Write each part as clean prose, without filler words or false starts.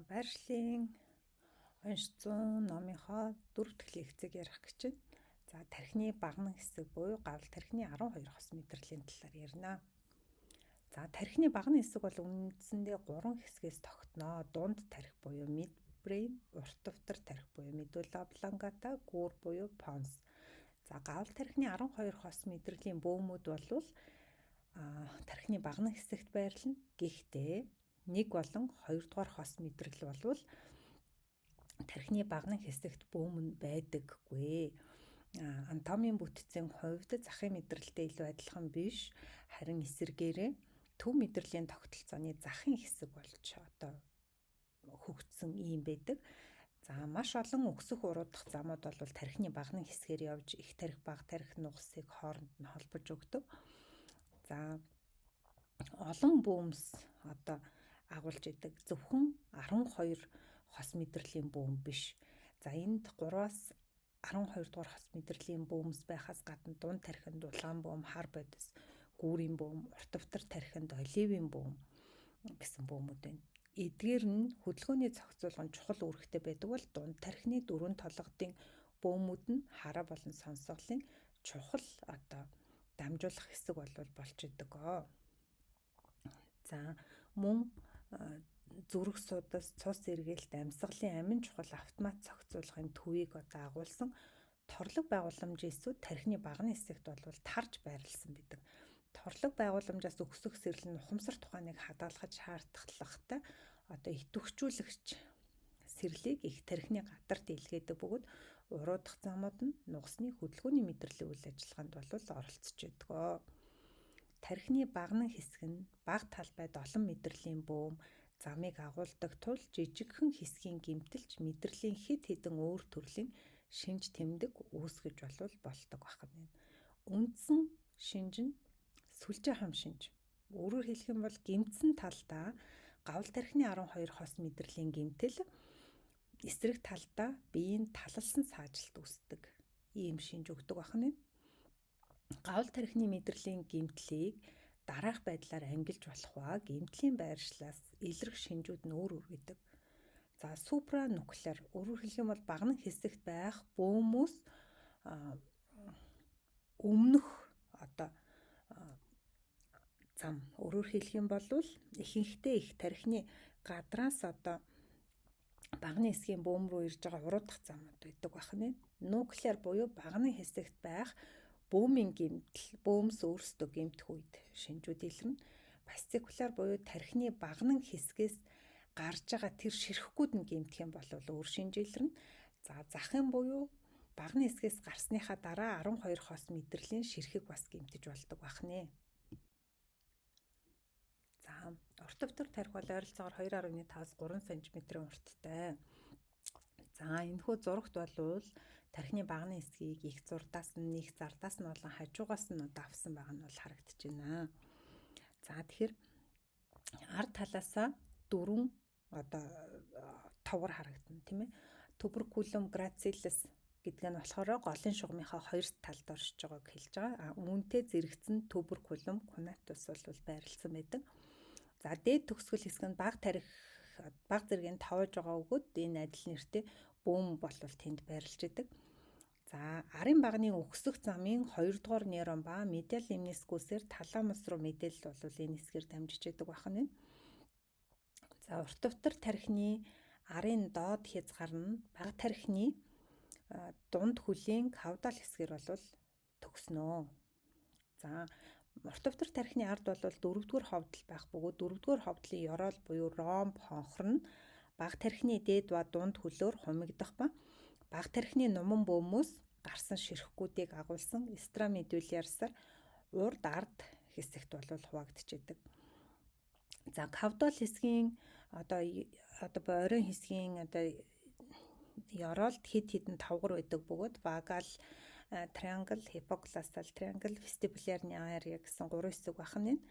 Байршлын уншицсан номынхоо дөрөв дэх лекцийг ярих гэж байна. За, тархины багнан хэсэг буюу гавл тархины 12 хос мэдрэлийн талаар ярина. За, тархины багнан хэсэг бол үндсэндээ 3 хэсгээс тогтноо. Дунд тархи буюу midbrain, урт өвтөр тархи буюу medulla oblongata, гүүр буюу pons. За, гавл тархины 12 хос мэдрэлийн бөөмүүд болвол тархины багнан хэсэгт байрлана. Гэхдээ 1 болон 2 дугаар хос мэдрэл болвол тархины багнан хэсэгт бөөм нь байдаггүй. Анатомийн бүтцийн хувьд захын мэдрэлтэй илүү адилхан биш, харин эсэргээрээ төв мэдрэлийн тогтолцооны захын хэсэг болж одоо хөгжсөн ийм байдаг. За, маш олон өксөх уруудах замууд бол тархины багнан хэсгээр явж их тархи, бага тархи, нугасыг хооронд нь холбож өгдөг. За, олон бөөмс одоо агуулж идэг. Зөвхөн 12 хос мэдрэлийн бөөм биш. За, энд 3-аас 12 дугаар хос мэдрэлийн бөөмс байхаас гадна дунд тархинд улаан бөөм, хар бодис, гүүрийн бөөм, урт өвтөр тархинд оливын бөөм гэсэн бөөмүүд байна. Эдгээр нь хөдөлгөөний зохицуулгын чухал үүрэгтэй байдаг бол дунд тархины дөрвөн толгодын бөөмүүд нь хараа болон сонсголын чухал одоо дамжуулах хэсэг болвол болж идэг. За, мөн зүрх судас, цус эргэлт, амьсгалын амин чухал автомат зохицуулгын төвийг одоо агуулсан торлог байгууламжийн эсүүд тархины багны хэсэгт бол тарж байрлсан байдаг. Торлог байгууламжаас өксөх сэрэл нь ухамсар тухааныг хадгалахад шаардлагатай одоо идэвхжүүлэгч сэрлийг их тархины гадар дийлгээдэг бөгөөд уруудах замууд нь нугасны хөдөлгөөний мэдрэлийн үйл ажиллагаанд бол оролцож байдаг. Тархины багнан хэсэг нь бага талбайд олон мэдрэлийн бөөм замыг агуулдаг тул жижигхэн хэсгийн гэмтэлч мэдрэлийн хэд хэдэн өөр төрлийн шинж тэмдэг үүсгэж болвол болдог байна. Үндсэн шинж нь сүлжээ хам шинж. Өөрөөр хэлэх юм бол гэмтсэн талдаа гавл тархины 12 хос мэдрэлийн гэмтэл, эсрэг талдаа биеийн талалсан саажилт үүсдэг. Ийм шинж өгдөг байна. Гавл тархины мэдрэлийн гэмтлийг дараах байдлаар ангилж болох ба гэмтлийн байршлаас илрэх шинжүүд нь өөр өөр байдаг. За, супрануклеар, өөрөөр хэлэх юм бол багнан хэсэгт байх бөөмөөс өмнөх одоо зам. Өөрөөр хэлэх юм бол ихэнхдээ их тархины гадраас одоо багны хэсгийн бөөм рүү ирж байгаа уруудах замууд байдаг байна. Нуклеар буюу багны хэсэгт байх бөөмийн гэмтэл, бөөмс өөрсдөө гэмтэх үед шинжүүд илэрнэ. Фасцикуляр буюу тархины багнан хэсгээс гарч байгаа тэр ширхгүүд нь гэмтэх юм бол өөр шинж илэрнэ. За, захын буюу багны хэсгээс гарсныхаа дараа 12 хос мэдрэлийн ширхэг бас гэмтэж болдог бахнэ. За, урт өвтөр тархи бол ойролцоогоор 2.5-аас 3 см урттай. За, энэхүү зурагт болвол тархины багны хэсгийг их зурдаас нь, их зардаас нь болон хажуугаас нь одоо авсан байгаа нь бол харагдаж байна. За, тэгэхээр ард талаасаа дөрвөн одоо товгор харагдана, тийм ээ. Tuberculum gracilis гэдэг нь болохоор голын шугамынхаа хоёр талд оршиж байгааг хэлж байгаа. А үүнтэй зэрэгцэн tuberculum conatus бол байрлалсан байдаг. За, дээд төгсгөл хэсэг нь баг тархи баг зэргийн тоож байгаа өгөөд энэ адил нэртэй бөөм болвол тэнд байрлаж идэг. За, арын багны өксөх замын 2 дугаар нейрон ба медиал лемнискусээр таламус руу мэдээлэл бол энэ хэсгээр дамжиж идэг байх нь. За, урт өвтөр тархины арын доод хязгаар нь бага тархины дунд хөлийн каудал хэсгээр бол төгснөө. За, урт өвтөр тархины ард бол дөрөвдүгээр ховдол байх бөгөөд дөрөвдүгээр ховдлын ёроол буюу ромб хонхор нь бага тархины дээд ба дунд хөлөөр хумигдах ба бага тархины нуман бөөмөөс гарсан ширхгүүдийг агуулсан страмедулярсаар урд ард хэсэгт бол хуваагдчихэдэг. За, кавдол хэсгийн одоо оройн хэсгийн одоо ёроолд хэд хэдэн тавгар байдаг бөгөөд vagal triangle, hypoglossal triangle, vestibular area гэсэн гурван хэсэг байх нь.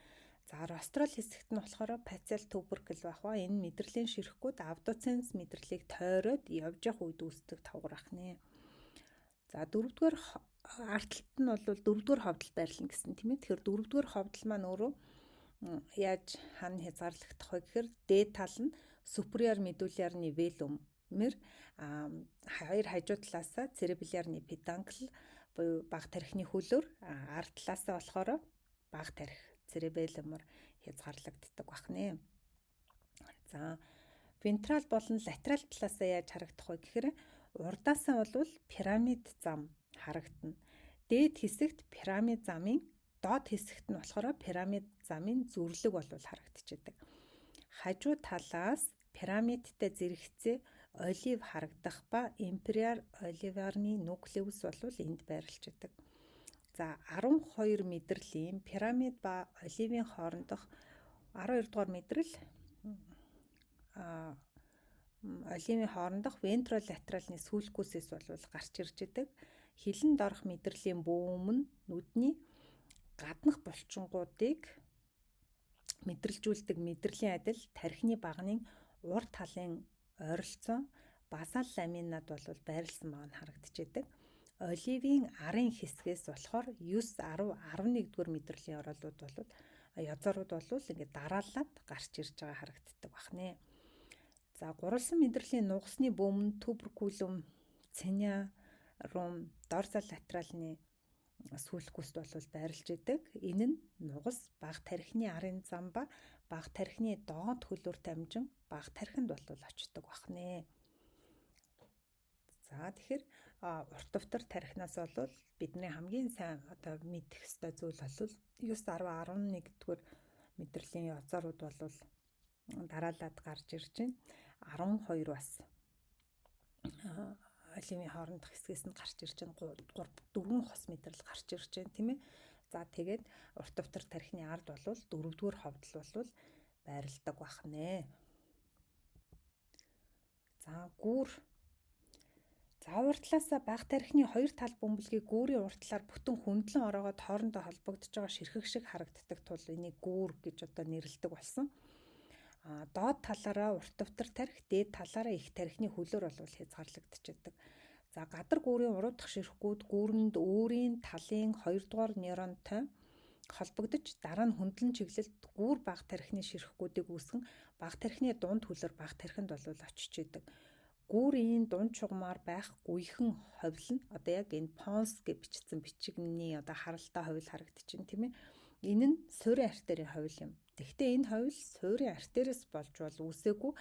За, рострал хэсэгт нь болохоор facial tubercle байх ба энэ мэдрэлийн ширхгүүд абдуценс мэдрэлийг тойроод явж явах үед үүсдэг тавгар ах нэ. За, дөрөвдүгээр ард талд нь бол дөрөвдүгээр ховдол байрлана гэсэн, тийм ээ. Тэгэхээр дөрөвдүгээр ховдол маань өөрөө яаж хана хязгаарлагдах вэ гэхээр дээд тал нь superior medullary velum-ээр, хоёр хажуу талаасаа cerebellar-ны peduncle буюу бага тархины хөлөөр, ард талаасаа болохоор бага тархи cerebellum-оор хязгаарлагддаг байна. За, ventral болон lateral талаасаа яаж харагдах вэ гэхээр урдаасаа бол пирамид зам харагдана. Дээд хэсэгт пирамид замын, доод хэсэгт нь болохоор пирамид замын зүрлэг бол харагдчихэдэг. Хажуу талаас пирамидтай зэрэгцээ olive харагдах ба inferior olivary nucleus бол энд байрлаж байдаг. За, 12 мэдрэлийн пирамид ба olive-ийн хоорондох 12 дугаар мэдрэл olive-ийн хоорондох ventrolateral-ны sulcus-ээс бол гарч ирж байдаг. Хилэнд орох мэдрэлийн бөөм нь нүдний гаднах булчингуудыг мэдрэлжүүлдэг мэдрэлийн адил тархины баганын урд талын ойролцоо basal lamina-д бол байрласан байгаа нь харагдчихэдэг. Olive-ийн арын хэсгээс болохоор 9, 10, 11 дугаар мэдрэлийн ороолууд бол язорууд бол ингээд дараалаад гарч ирж байгаа харагддаг байна. За, гурвалсан мэдрэлийн нугасны бөөм нь tuberculum cinereum dorsolateral-ны sulcus-т бол байрлаж байдаг. Энэ нь нугас бага тархины арын зам ба бага тархины доод хөлөөр дамжин бага тархинд бол очдог байна. За, тэгэхээр урт өвтөр тархинаас бол бидний хамгийн сайн одоо мэдэх ёстой зүйл бол 9, 10, 11 дугаар мэдрэлийн язорууд бол дараалаад гарч ирж байна. 12 бас olive-ийн хоорондох хэсгээс нь гарч ирж байна. 3 4 хос мэдрэл гарч ирж байна, тийм ээ. За, тэгээд урт өвтөр тархины ард бол дөрөвдүгээр ховдол бол байрладаг байна. За, гүүр. За, урд талаасаа бага тархины хоёр тал бөмбөлгийг гүүрийн урд талаар бүтэн хөндлөн ороогоод хоорондоо холбогдож байгаа ширхэг шиг харагддаг тул энийг гүүр гэж одоо нэрлэдэг болсон. А доод талаараа урт өвтөр тархи, дээд талаараа их тархины хөлөөр бол хязгаарлагдчихдаг. За, гадар гүүрийн уруу дахь ширхгүүд гүүрэнд өөрийн талын 2 дугаар нейронтой холбогдож, дараа нь хөндлөн чиглэлд гүүр бага тархины ширхгүүдийг үүсгэн бага тархины дунд хөлөөр бага тархинд бол очиж байдаг. Гүүрийн дунд чугмаар байх гүйхэн ховл нь одоо яг энэ pons гэж бичсэн бичигний одоо харалтай ховл харагдчихэв, тийм ээ. Энэ нь суурин артерийн ховл юм. Тэгэхдээ энэ ховл суурин артериас болж бол үүсээгүй,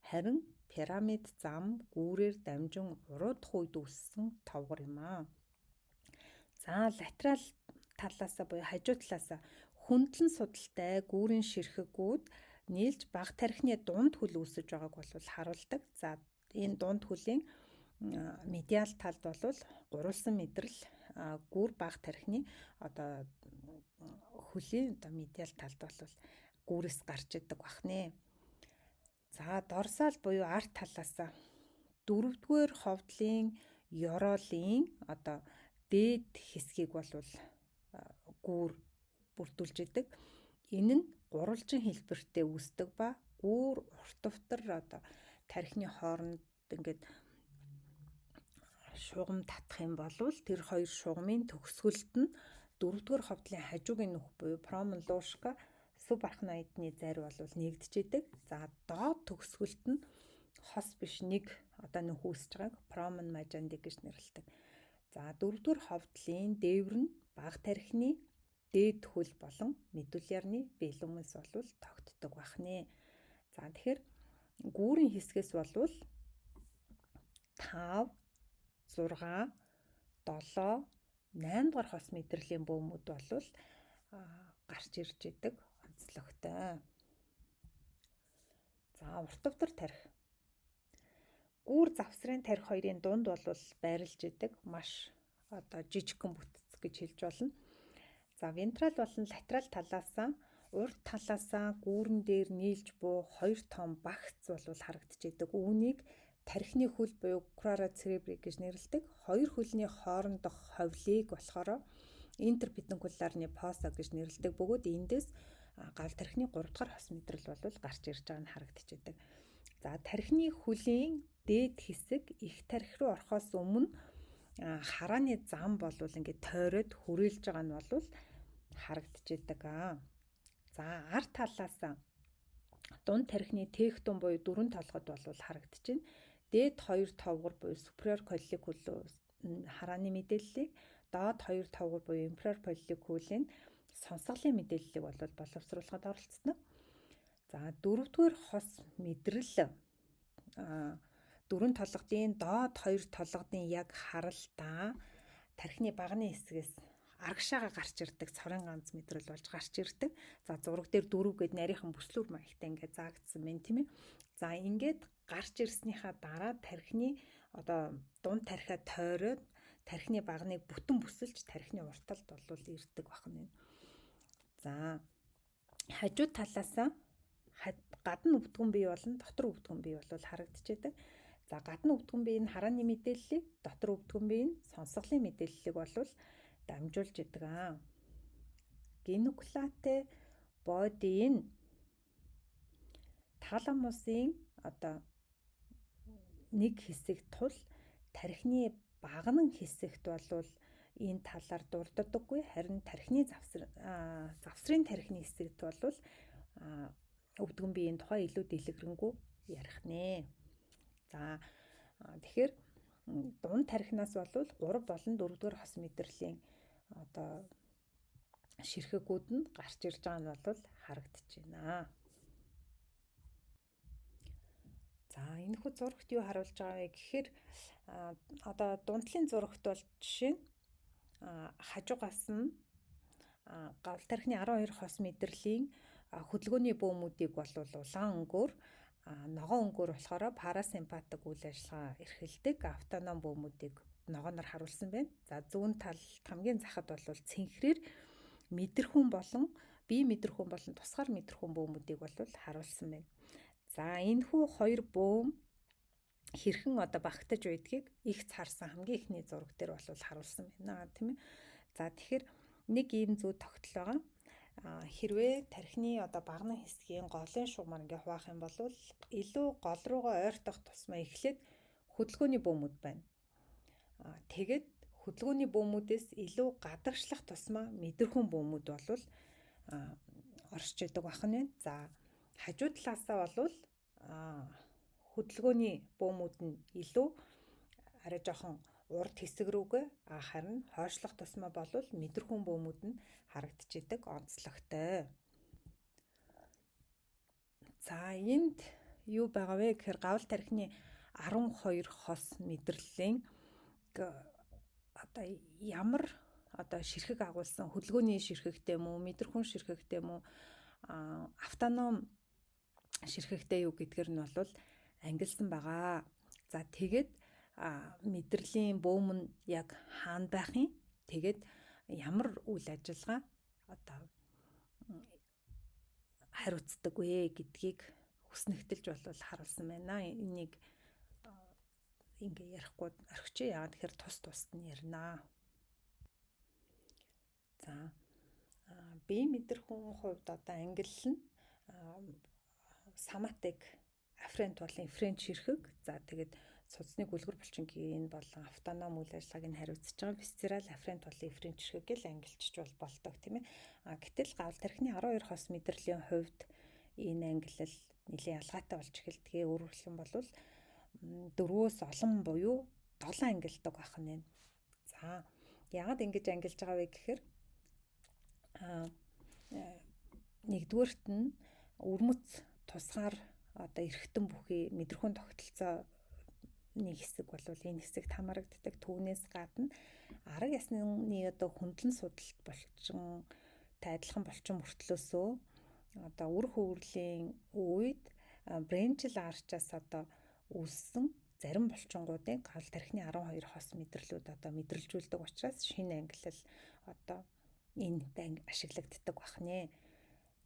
харин пирамид зам гүүрээр дамжин уруудах үед үүссэн товгор юм аа. За, lateral талаасаа буюу хажуу талаасаа хөндлөн судалтай гүүрийн ширхэгүүд нийлж бага тархины дунд хөл үүсэж байгааг бол харуулдаг. За, энэ дунд хөлийн медиал талд бол гурвалсан мэдрэл гүүр бага тархины одоо хөлийн одоо медиал талд бол гүүрээс гарч идэг байна. За, dorsal буюу ард талаасаа дөрөвдүгээр ховдлын ёроолын одоо дээд хэсгийг бол гүүр бүрдүүлж байдаг. Энэ нь гурвалжин хэлбэртэй үүсдэг ба гүүр урт өвтөр одоо тархины хооронд ингээд шугам татах юм бол тэр хоёр шугамын төгсгөлд нь дөрөвдүгээр ховдлын хажуугийн нүх буюу foramen Luschka субарахноидны зайр бол нэгдэж байдаг. За, доод төгсгөлд нь хос биш нэг одоо нүх үүсэж байгааг foramen Magendie гэж нэрлэдэг. За, дөрөвдүгээр ховдлын дээвэр нь бага тархины дээд хөл болон medullary velum-ээс бол тогтдог байна. За, тэгэхээр гүүрийн хэсгээс болвол 5, 6, 7, 8 дугаар хос мэдрэлийн бөөмүүд бол гарч ирж байдаг онцлогтой. За, урт өвтөр тархи. Гүүр завсрын тархи хоёрын дунд бол байрлаж байдаг. Маш одоо жижигхэн бүтэц гэж хэлж болно. За, ventral болон lateral талаасаа урд талаасаа гүүрэн дээр нийлж буух хоёр том багц бол харагдаж байдаг. Үүнийг тархины хөл буюу crura cerebri гэж нэрлэдэг. Хоёр хөлний хоорондох ховлыг болохоор interpeduncular-ны fossa гэж нэрлэдэг бөгөөд эндээс гал тархины 3 дахь хос мэдрэл бол гарч ирж байгаа нь харагдаж байдаг. За, тархины хөлийн дээд хэсэг их тархи руу орохоос өмнө харааны зам болвол ингээд тойроод хүрээлж байгаа нь бол харагдаж байдаг. За, ард талаас дунд тархины тектум буюу дөрвөн толгод бол харагдчихэв. Дээд 2 товгор буюу superior colliculus харааны мэдээллийг, доод 2 товгор буюу inferior colliculus-ийн сонсголын мэдээллийг бол боловсруулахад оролцдог. За, дөрөвдүгээр хос мэдрэл дөрвөн толгодын доод 2 толгодын яг харалтаа тархины баганы хэсгээс арагшаага гарч ирдэг цорын ганц мэдрэл болж гарч ирдэг. За, зураг дээр дөрөв гээд нарийнхан бүслүүр маягтай ингээд заагдсан байна, тийм ээ. За, ингээд гарч ирснийхаа дараа тархины одоо дунд тархиа тойроод тархины баганыг бүтэн бүсэлж тархины урт талд бол ирдэг байна. За, хажуу талаасаа гадна өвдгөн бие болон дотор өвдгөн бие бол харагдчихэдэг. За, гадна өвдгөн бие нь харааны мэдээллийг, дотор өвдгөн бие нь сонсголын мэдээллийг бол дамжуулж идэг аа. Гинуклате body нь таламусын одоо нэг хэсэг тул тархины баганан хэсэгт бол энэ талаар дурддаггүй, харин тархины завсрын тархины хэсэгт бол өвдгөн биеийн тухай илүү дэлгэрэнгүй ярих нэ. За, тэгэхээр дунд тархинаас бол 3 болон 4-р хос мэдрэлийн одоо ширхэгүүд нь гарч ирж байгаа нь бол харагдаж байна. За, энэхүү зурагт юу харуулж байгаа вэ гэхээр одоо дундлын зурагт бол жишээ нь хажуугаас нь гавл тархины 12 хос мэдрэлийн хөдөлгөөний бөөмүүдийг бол улаан өнгөөр, ногоон өнгөөр болохоор парасимпатик үйл ажиллагаа эрхэлдэг автоном бөөмүүдийг ногооноор харуулсан байна. За, зүүн талд хамгийн захад бол цэнхрээр мэдрэхүүн болон бие мэдрэхүүн болон тусгаар мэдрэхүүн бөөмүүдийг бол харуулсан байна. За, энэхүү хоёр бөөм хэрхэн одоо багтаж байдгийг их цаарсан хамгийн эхний зураг дээр бол харуулсан байна, тийм ээ. За, тэгэхээр нэг ийм зүй тогтол байгаа. Хэрвээ тархины одоо багны хэсгийн голын шугамар ингээ хуваах юм бол илүү гол руугаа ойртох тусмаа эхлээд хөдөлгөөний бөөмүүд байна. Тэгээд хөдөлгөөний бөөмүүдээс илүү гадагшлах тусмаа мэдрэхүүн бөөмүүд бол оршиж идэг байх нь байна. За, хажуу талаасаа бол хөдөлгөөний бөөмүүд нь илүү арай жоохон урд хэсэг рүүгээ, харин хойшлох тусмаа болвол мэдрэхүүн бөөмүүд нь харагдчихэдэг онцлогтой. За, энд юу байгаа вэ гэхээр гавл тархины 12 хос мэдрэлийн одоо ямар одоо ширхэг агуулсан, хөдөлгөөний ширхэгтэй мүү, мэдрэхүүн ширхэгтэй мүү, автоном ширхэгтэй юу гэдгээр нь бол ангилсан байгаа. За, тэгээд мэдрэлийн бөөм нь яг хаана байх юм? Тэгээд ямар үйл ажиллагаа одоо хариуцдаг вэ гэдгийг хүснэгтэлж бол харуулсан байна. Энийг ингээ ярихгүй орхичих. Яагаад тэгэхээр тус тусд нь ярина. За, бие мэдрэхүүн хувьд одоо ангилал нь соматик афферент болон эфферент ширхэг. За, тэгээд судасны гүлгэр булчингийн болон автоном үйл ажиллагааг нь хариуцж байгаа висцерал афферент болон эфферент ширхэг гэл ангилчиж бол болдог, тийм ээ. А гэтэл гавл тархины 12 хос мэдрэлийн хувьд энэ ангилал нэлээд ялгаатай болж эхэлдэг. Өөрөөр хэлэх юм бол дөрвөөс олон буюу 7 ангилдаг байх нь. За, яагаад ингэж ангилж байгаа вэ гэхээр нэгдүгээрт нь өвөрмөц тусгаар одоо эргэтэн бүхий мэдрэхүүн тогтолцоо нэг хэсэг бол энэ хэсэгт хамаарагддаг. Түүнээс гадна арга ясны одоо хөндлөн судалт болчин адилхан болчин мөртлөөсөө одоо үр хөврлийн үед бренчл арчаас одоо үүссэн зарим булчингуудын гал тархины 12 хос мэдрэлүүд одоо мэдрэлжүүлдэг учраас шинэ ангилал одоо энэ ашиглагддаг байх нэ.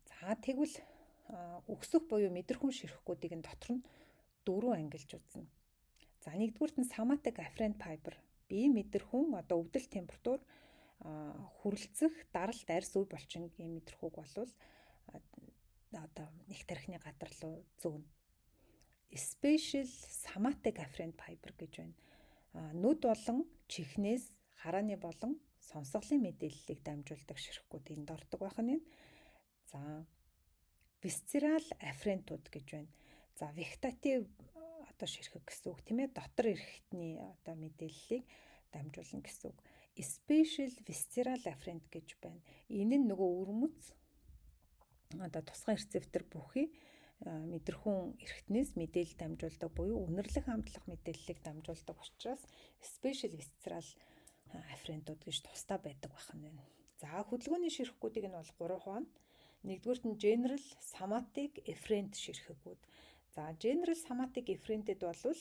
За, тэгвэл өксөх буюу мэдрэхүүн ширхгүүдийг нь дотор нь дөрвөн ангилж үзнэ. За, нэгдүгüүрт нь somatic afferent fiber, бие мэдрэхүүн одоо өвдөл, температур, хүрэлцэх даралт, арьс, үе булчингийн мэдрэхүүг болвол одоо их тархины гадар руу зөөнө. Special somatic afferent fiber гэж байна. Нүд болон чихнээс харааны болон сонсголын мэдээллийг дамжуулдаг ширхгүүд энд ордог байх нь. За. Visceral afferent-ууд гэж байна. За, вегетатив одоо ширхэг гэсэн үг, тийм ээ, дотор эрхтний одоо мэдээллийг дамжуулна гэсэн үг. Special visceral afferent гэж байна. Энэ нь нөгөө өвөрмөц одоо тусгай рецептор бүхий мэдрэхүйн эрхтнээс мэдээлэл дамжуулдаг буюу үнэрлэх амтлах мэдээллийг дамжуулдаг учраас special visceral afferent-ууд гэж тусдаа байдаг байх нь байна. За, хөдөлгөөний ширхгүүдийг нь бол 3 хуваана. Нэгдүгээрт нь general somatic efferent ширхэгүүд. За, general somatic efferent-д бол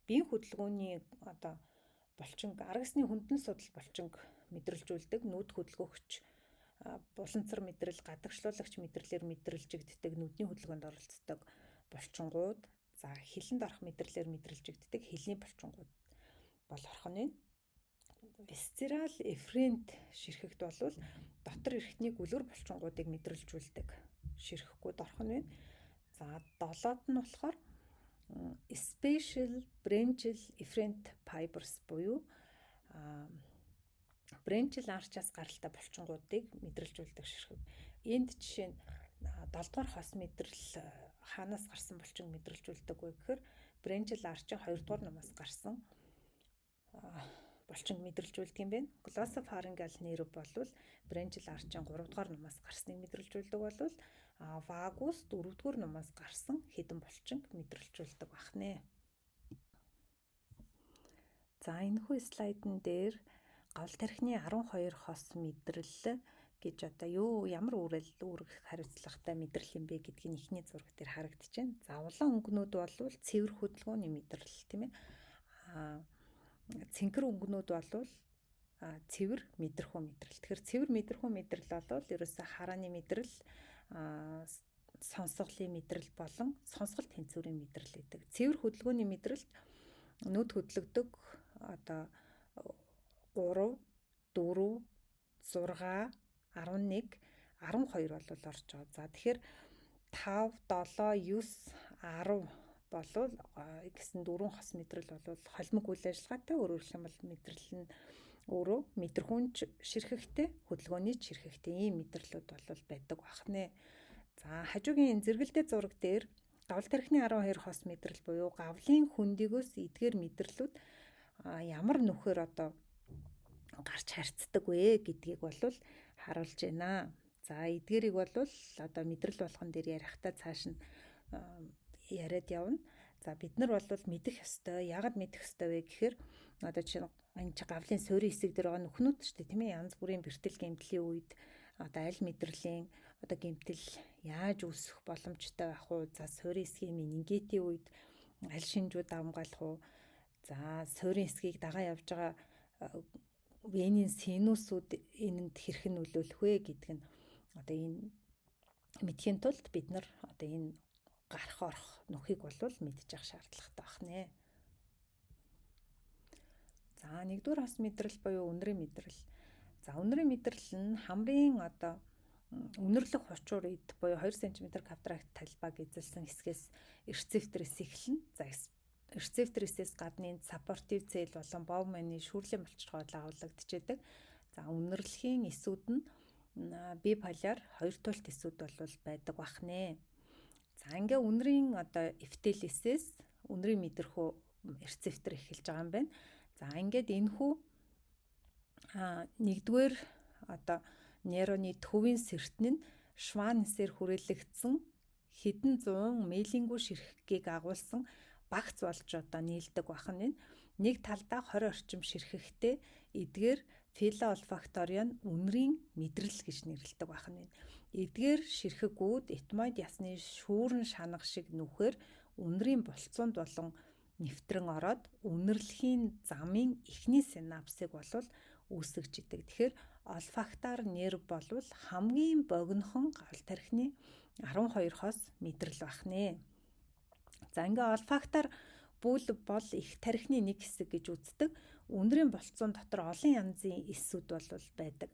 биеийн хөдөлгөөний одоо булчинг, аргасны хүндэн судал булчинг мэдрэлжүүлдэг, нүд хөдөлгөөгч буланцар мэдрэл, гадагшлуулагч мэдрэлээр мэдрэлжигддэг, нүдний хөдөлгөөнд оролцдог булчингууд, за, хилэнд орох мэдрэлээр мэдрэлжигддэг хилний булчингууд бол орох нь байна. Visceral efferent ширхэгт бол дотор эрхтний гөлөр булчингуудыг мэдрэлжүүлдэг ширхэгүүд орох нь байна. За, долоод нь болохоор special branchial efferent fibers буюу branchial arch-аас гаралтай булчингуудыг мэдрэлжүүлдэг ширхэг. Энд жишээ нь 7 дугаар хос мэдрэл хаанаас гарсан булчин мэдрэлжүүлдэг вэ гэхээр branchial arch-ын 2 дугаар нумаас гарсан булчинг мэдрэлжүүлдэг юм байна. Glossopharyngeal nerve болвол branchial arch-ын 3 дугаар нумаас гарсныг мэдрэлжүүлдэг болвол vagus 4 дугаар нумаас гарсан хэдэн булчинг мэдрэлжүүлдэг байх нэ. За, энэхүү слайдн дээр гавал тархины 12 хос мэдрэл гэж одоо юу ямар үүрэл үүрэг хариуцлагатай мэдрэл юм бэ гэдгийг эхний зураг дээр харагдаж байна. За, улаан өнгөнүүд бол цэвэр хөдөлгөөний мэдрэл, тийм ээ. Цэнхэр өнгөнүүд бол цэвэр мэдрэхүй мэдрэл. Тэгэхээр цэвэр мэдрэхүй мэдрэл бол ерөөсөө харааны мэдрэл, сонсголын мэдрэл болон сонсгол тэнцвэрийн мэдрэл гэдэг. Цэвэр хөдөлгөөний мэдрэлд нүд хөдлөгдөг одоо 3, 4, 6, 11, 12 бол орж байгаа. За, тэгэхээр 5, 7, 9, 10 болвол гэсэн дөрвөн хос мэдрэл бол холимог үйл ажиллагаатай. Өөрөөр хэлэх юм бол мэдрэл нь өөрөө мэдрэхүйн ширхэгтэй, хөдөлгөөний ширхэгтэй ийм мэдрэлүүд бол байдаг байх нэ. За, хажуугийн зэрэгэлдээ зураг дээр гавал тархины 12 хос мэдрэл буюу гавлын хөндийгөөс эдгээр мэдрэлүүд ямар нүхээр одоо гарч харьцдаг вэ гэдгийг бол харуулж байна. За, эдгээрийг бол одоо мэдрэл болгон дээр ярихдаа цааш нь яриад явна. За, бид нар бол мэдэх ёстой. Яагаад мэдэх ёстой вэ гэхээр одоо жишээ нь энэ чи гавлын суурийн хэсэг дээр байгаа нүхнүүд шүү дээ, тийм ээ, янз бүрийн бэртэл гэмтлийн үед одоо аль мэдрэлийн одоо гэмтэл яаж үүсэх боломжтой байх вэ? За, суурийн хэсгийн менингитийн үед аль шинжүүд давамгайлах уу? За, суурийн хэсгийг дагаа явж байгаа венийн синусүүд энэнд хэрхэн нөлөөлөх вэ гэдг нь одоо энэ мэдэхийн тулд бид нар одоо энэ гарах орох нүхийг бол мэдчих шаардлагатай байх нэ. За, нэгдүгээр хос мэдрэл буюу үнэрийн мэдрэл. За, үнэрийн мэдрэл нь хамрын одоо үнэрлэх хучуур эд буюу 2 см квадрат талбайг эзэлсэн хэсгээс рецепторээс эхэлнэ. За, рецепторээс гадна энд supportive цэл болон Боуманы шүүрлийн булчирхай агуулгадчихэдэг. За, үнэрлэхийн эсүүд нь биполяр хоёр туйлт эсүүд бол байдаг бах нэ. За, ингээ үнэрийн одоо эпителиэсээс үнэрийн мэдрэхүй рецептор эхэлж байгаа юм байна. За, ингээд энэхүү нэгдүгээр одоо нейроны төвийн сэртэн нь Шваннесээр хүрээлэгдсэн хэдэн зуун мейлингүү ширхгийг агуулсан багц болж одоо нийлдэг байх нь. Нэг талдаа 20 орчим ширхэгтэй эдгээр fila olfactoria нь үнэрийн мэдрэл гэж нэрлэдэг байх нь. Эдгээр ширхэгүүд этмоид ясны шүүрэн шанга шиг нүхээр үнэрийн булцуунд болон нэвтрэн ороод үнэрлэхийн замын эхний синапсыг болвол үүсгэж идэг. Тэгэхээр olfactory нерв болвол хамгийн богинохон гавал тархины 12 хос мэдрэл байх нэ. За, ингээ olfactory бүл бол их тархины нэг хэсэг гэж үздэг. Үнэрийн булцуун дотор олон янзын эсүүд бол байдаг.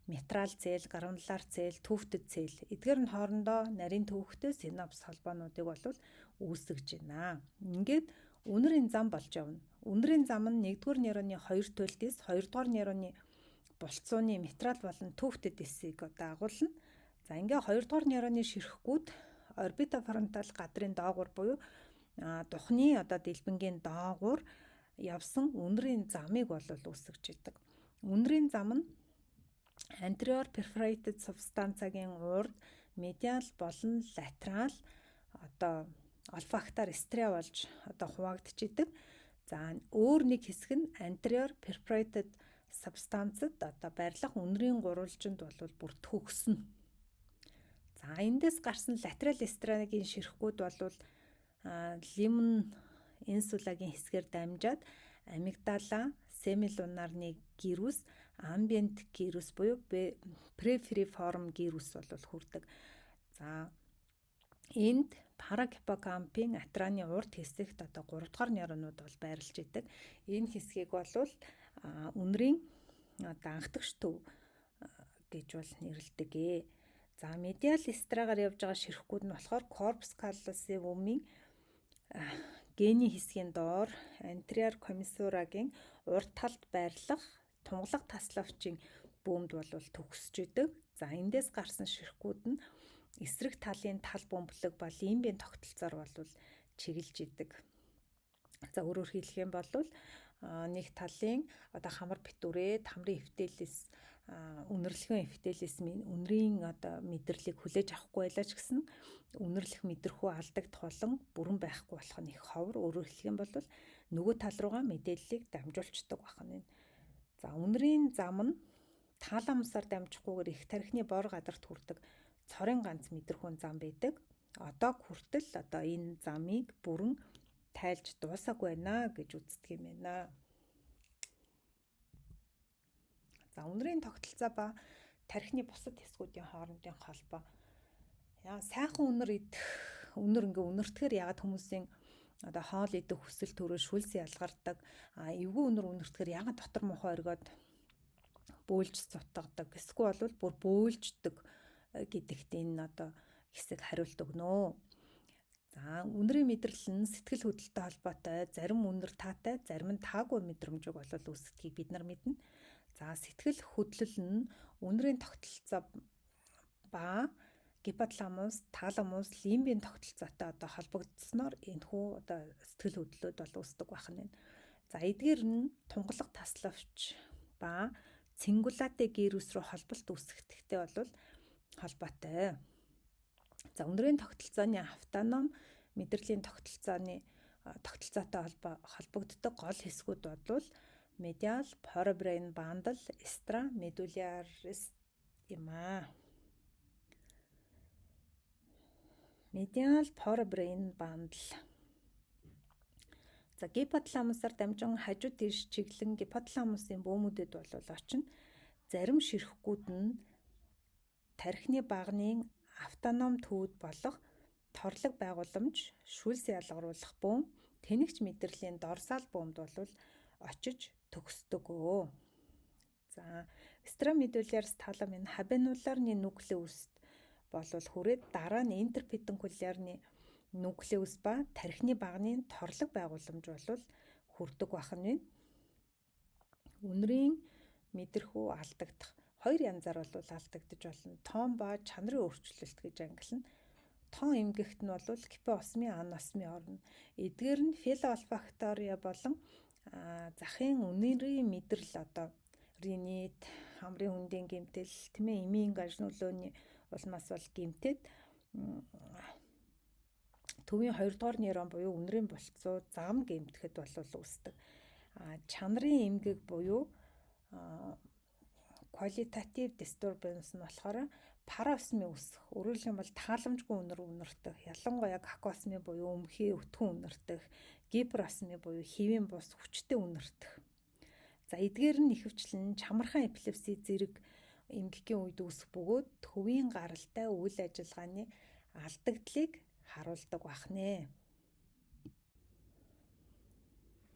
Митрал цэл, гранулар цэл, төвхтөд цэл. Эдгээр нь хоорондоо нарийн төвхтэй синапс холбоонуудыг бол үүсгэж байна. Ингээд үнэрийн зам болж явна. Үнэрийн зам нь 1-р нейроны 2 туйлтээс 2-р нейроны булцууны митрал болон төвхтөд эсийг одоо агуулна. За ингээ 2 дугаар нейроны ширхгүүд орбитофронтал гадрын доогуур буюу духны одоо дэлбэнгийн доогуур явсан үнрийн замыг бол үүсгэж идэг. Үнрийн зам нь anterior perforated substantia-гийн урд медиал болон латерал одоо олфактар стриа болж одоо хуваагдчихийдэг. За өөр нэг хэсэг нь anterior perforated substance-д одоо барилах үнрийн гурвалжинд бол бүр төгснө. За эндээс гарсан латерал стриагийн ширхгүүд бол лимн инсулагийн хэсгээр дамжаад амигдала, семилунарны гирус, амбиент гирус буюу префериформ гирус бол хүрдэг. За энд парагиппокампын атраны урд хэсэгт одоо 3 дугаар нейронууд бол байрлаж идэг. Энэ хэсгийг бол үнрийн одоо анхдагч төв гэж бол нэрлэдэг. За медиал страгаар явж байгаа ширхгүүд нь болохоор corpus callosum-ийн гений хэсгийн доор anterior commissura-гийн урд талд байрлах тунгалаг таславчийн бөөмд бол төгсөж идэг. За эндээс гарсан ширхгүүд нь эсрэг талын тал бөмбөлөг ба лимбийн тогтолцоор бол чиглэж идэг. За өөрөөр хэлэх юм бол нэг талын одоо хамар битүүрээд хамрын эвтелис үнэрлэхэн эвтелис үнрийн одоо мэдрэлийг хүлээж авахгүй байлаа ч гэсэн үнэрлэх мэдрэхүй алдагдах болон бүрэн байхгүй болох нь их ховор. Өөрөөр хэлэх юм бол нөгөө тал руугаа мэдээллийг дамжуулцдаг байх нь. За үнрийн зам нь таламсаар дамжихгүйгээр их тархины бор гадарт хүрдэг цорын ганц мэдрэхүйн зам байдаг. Одоо хүртэл одоо энэ замыг бүрэн тайлж дуусаагүй байна гэж үздэг юм байна. За үнрийн тогтолцоо ба тархины бусад хэсгүүдийн хоорондын холбоо. Яа сайхан үнэр идэх, үнэр ингээ үнэртэхээр ягаад хүмүүсийн одоо хоол идэх хүсэл төрөө шүлс ялгардаг. А эвгүй үнэр үнэртэхээр ягаад дотор мухаа оргиод бөөлж цутгадаг. Эсвэл бол бүр бөөлждөг гэдэгт энэ одоо хэсэг хариулт өгнө. За үнрийн мэдрэл нь сэтгэл хөдлөлтөй холбоотой, зарим үнэр таатай, зарим нь таагүй мэдрэмжийг болол үүсгэдгийг бид нар мэднэ. За сэтгэл хөдлөл нь үнрийн тогтолцоо ба гипоталамус, таламус, лимбийн тогтолцоотой одоо холбогдсноор энэхүү одоо сэтгэл хөдлөлүүд бол үүсдэг байх нь. За эдгээр нь тунгалаг таславч ба цингулате гирус руу холболт үүсгэхдээ бол холбоотой. За үнрийн тогтолцооны автоном мэдрэлийн тогтолцооны тогтолцоотой холбогддог гол хэсгүүд бол медиал, forebrain bundle, stria medullaris юм аа. Медиал forebrain bundle. За гипоталамусаар дамжин хажуу тийш чиглэн гипоталамусын бөөмүүдэд бол очино. Зарим ширхгүүд нь тархины багны автоном төвд болох торлог байгууламж, шүлс ялгаруулах бөөм, тэнэгч мэдрэлийн дорсал бөөмд бол очиж төгсдөг. За страмедулярс таламын хабенуларны нуклеуст болвол хүрээд дараа нь интерпедункулярны нуклеус ба тархины багны торлог байгууламж болвол хүрдэг байх нь байна. Үнрийн мэдрэхүй алдагдах хоёр янзаар бол алдагдаж болно. Тоон ба чанарын өөрчлөлт гэж ангилна. Тоон эмгэгт нь бол гипоосмын, аносмын орно. Эдгээр нь филоолфактория болон захын үнэрийн мэдрэл одоо ринит, хамрын хөндийн гэмтэл, тэмээ эмийн гаж нөлөөний улмаас бол гэмтээд төвийн 2 дугаар нейрон буюу үнэрийн болцоо зам гэмтэхэд бол үүсдэг. Чанарын эмгэг буюу qualitative disturbance нь болохоор параосми үүсэх. Өөрөөр хэлбэл тааламжгүй үнэр үнэртэх, ялангуяа какосми буюу өмхий өтгөн үнэртэх, гиперосми буюу хэвийн бус хүчтэй үнэртэх. За эдгээр нь ихэвчлэн чамархан эпилепси зэрэг эмгэгийн үед үүсэх бөгөөд төвийн гаралтай үйл ажиллагааны алдагдлыг харуулдаг байх нэ.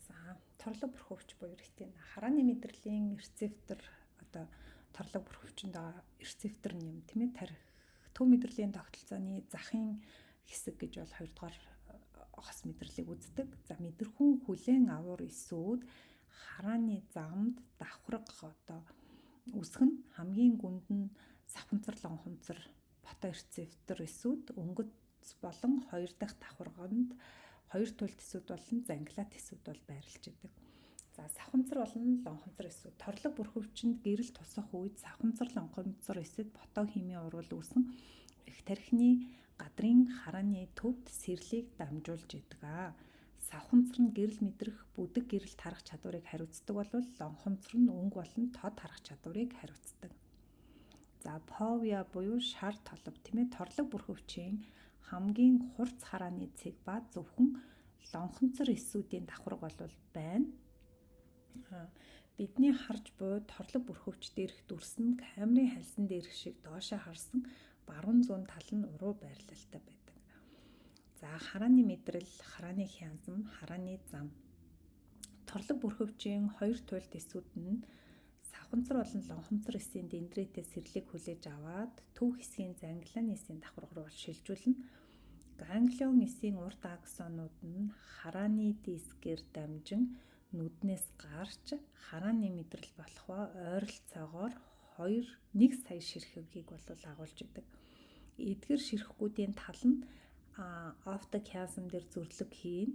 За торлог бүрхөвч буюу ретина харааны мэдрэлийн рецептор одоо торлог бүрхөвчөнд байгаа рецептор нь юм тийм ээ тарих төв мэдрэлийн тогтолцооны захын хэсэг гэж бол 2 дугаар хос мэдрэлийг үздэг. За мэдрэхүүн хүлээн авуур эсүүд харааны замд давхарга одоо үсэх нь хамгийн гүнд нь савханцар лонхонцор Фоторецептор эсүүд өнгөц болон хоёр дахь давхарганд хоёр тулд эсүүд болон зангилаат эсүүд бол байрлаж идэг. За, савхамцар болон лонхомцор эсүүд. Торлог бүрхөвчөнд гэрэл тусах үед савхамцар, лонхомцор эсэд фотохимийн урвал үүсэн эх тархины гадрын харааны төвд сэрлийг дамжуулж идэг. Савхамцар нь гэрэл мэдрэх, бүдэг гэрэлт харах чадварыг хариуцдаг бол лонхомцор нь өнгө болон тод харах чадварыг хариуцдаг. За, фовеа буюу шар толбо, тийм ээ, торлог бүрхөвчийн хамгийн хурц харааны цэг ба зөвхөн лонхомцор эсүүдийн давхарга бол байна. Бидний харж буй торлог бүрхөвч дээрх дүрс нь камерын хальсан дээрх шиг доошоо харсан баруун зүүн тал нь уруу байрлалтай байдаг. За, харааны мэдрэл, харааны хянзам, харааны зам. Торлог бүрхөвчийн хоёр туйлд эсүүд нь савхамцар болон лонхомцор эсийн дендритээс сэрлийг хүлээж аваад төв хэсгийн зангилааны эсийн давхарга руу шилжүүлнэ. Ганглион эсийн урт аксонууд нь харааны дискээр дамжин нүднээс гарч харааны мэдрэл болох ба ойролцоогоор 2 1 сая ширхгийг бол агуулж идэг. Эдгэр ширхгүүдийн тал нь оптик хиазм дээр зүрлэг хийн.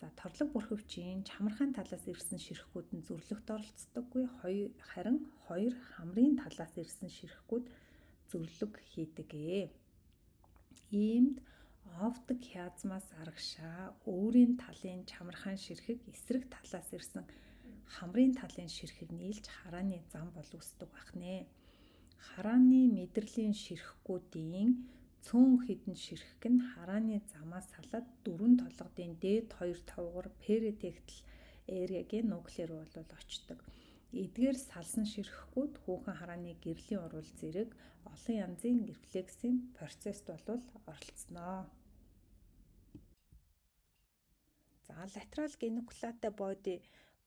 За, торлог бүрхөвчийн чамархайн талаас ирсэн ширхгүүд нь зүрлэгт оролцдоггүй, харин хоёр хамрын талаас ирсэн ширхгүүд зүрлэг хийдэг. Иймд оптик хиазмаас арагшаа өөрийн талын чамархайн ширхэг эсрэг талаас ирсэн хамрын талын ширхэг нийлж харааны зам бол үүсдэг байх нэ. Харааны мэдрэлийн ширхгүүдийн цөөн хэдэн ширхэг нь харааны замаас салаад дөрвөн толгодын дээд хоёр товгор перитектал area-гийн нуклеар руу бол очдог. Эдгээр салсан ширхгүүд хүүхэн харааны гэрлийн урвал зэрэг олон янзын рефлексийн процесст бол оролцсноо. За, lateral geniculate body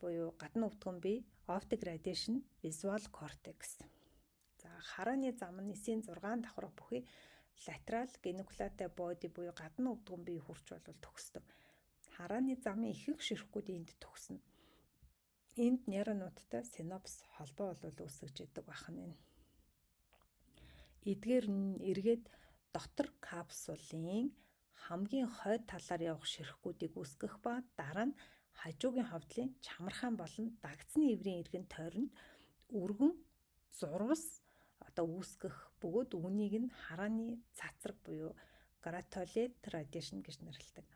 буюу гадна өвдгөн бие, optic radiation, visual cortex. За, харааны зам нь эсийн 6 давхарга бүхий lateral geniculate body буюу гадна өвдгөн бие хүрч бол төгсдөг. Харааны замын ихэнх ширхгүүд энд төгснө. Энд нейронуудтай синапс холбоо бол үүсгэж идэг байх нь. Эдгээр нь эргээд дотор капсулын хамгийн хойд талаар явах ширхгүүдийг үүсгэх ба дараа нь хажуугийн ховдлын чамархаан болон дагцны эврийн эргэн тойронд өргөн зурвас одоо үүсгэх бөгөөд үүнийг нь харааны цацраг буюу gratulate radiation гэж нэрлэдэг.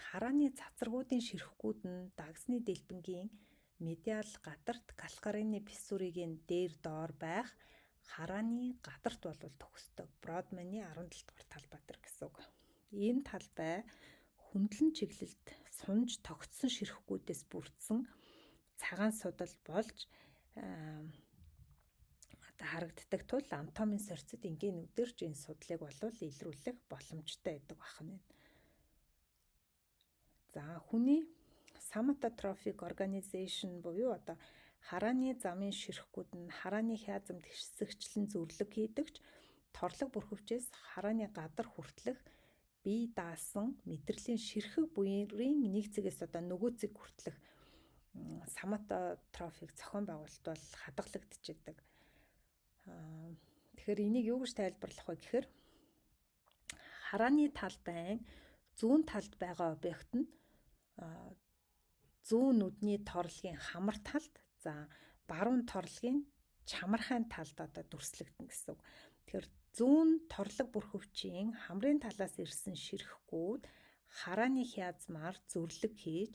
Харааны цацрагуудын ширхгүүд нь дагсны дэлбэнгийн медиал гадарт калкарины фиссурийн дээр доор байх харааны гадарт бол төгсдөг. Бродманы 17 дугаар талбай дээр гэсэн үг. Энэ талбай хөндлөн чиглэлд сунж тогтсон ширхгүүдээс бүрдсэн цагаан судал болж одоо харагддаг тул анатомийн сорьцод энгийн нүдэрч энэ судлыг болвол илрүүлэх боломжтой байдаг байна. За, хүний somatotropic organization буюу одоо харааны замын ширхгүүд нь харааны хиазамд хэсэгчлэн зүрлэг хийдэгч торлог бүрхөвчээс харааны гадар хүртлэх бие даасан мэдрэлийн ширхэг буйрын нэг цэгээс одоо нөгөө цэг хүртлэх соматотрофик зохион байгуулалт бол хадгалагдчихэдэг. Тэгэхээр энийг юу гэж тайлбарлах вэ гэхээр харааны талбайн зүүн талд байгаа объект нь зүүн нүдний торлогийн хамар талд, за, баруун торлогийн чамархайн талд одоо дүрслэгдэнэ гэсэн үг. Тэгэхээр зүүн торлог бүрхөвчийн хамрын талаас ирсэн ширхгүүд харааны хиазмаар зүрлэг хийж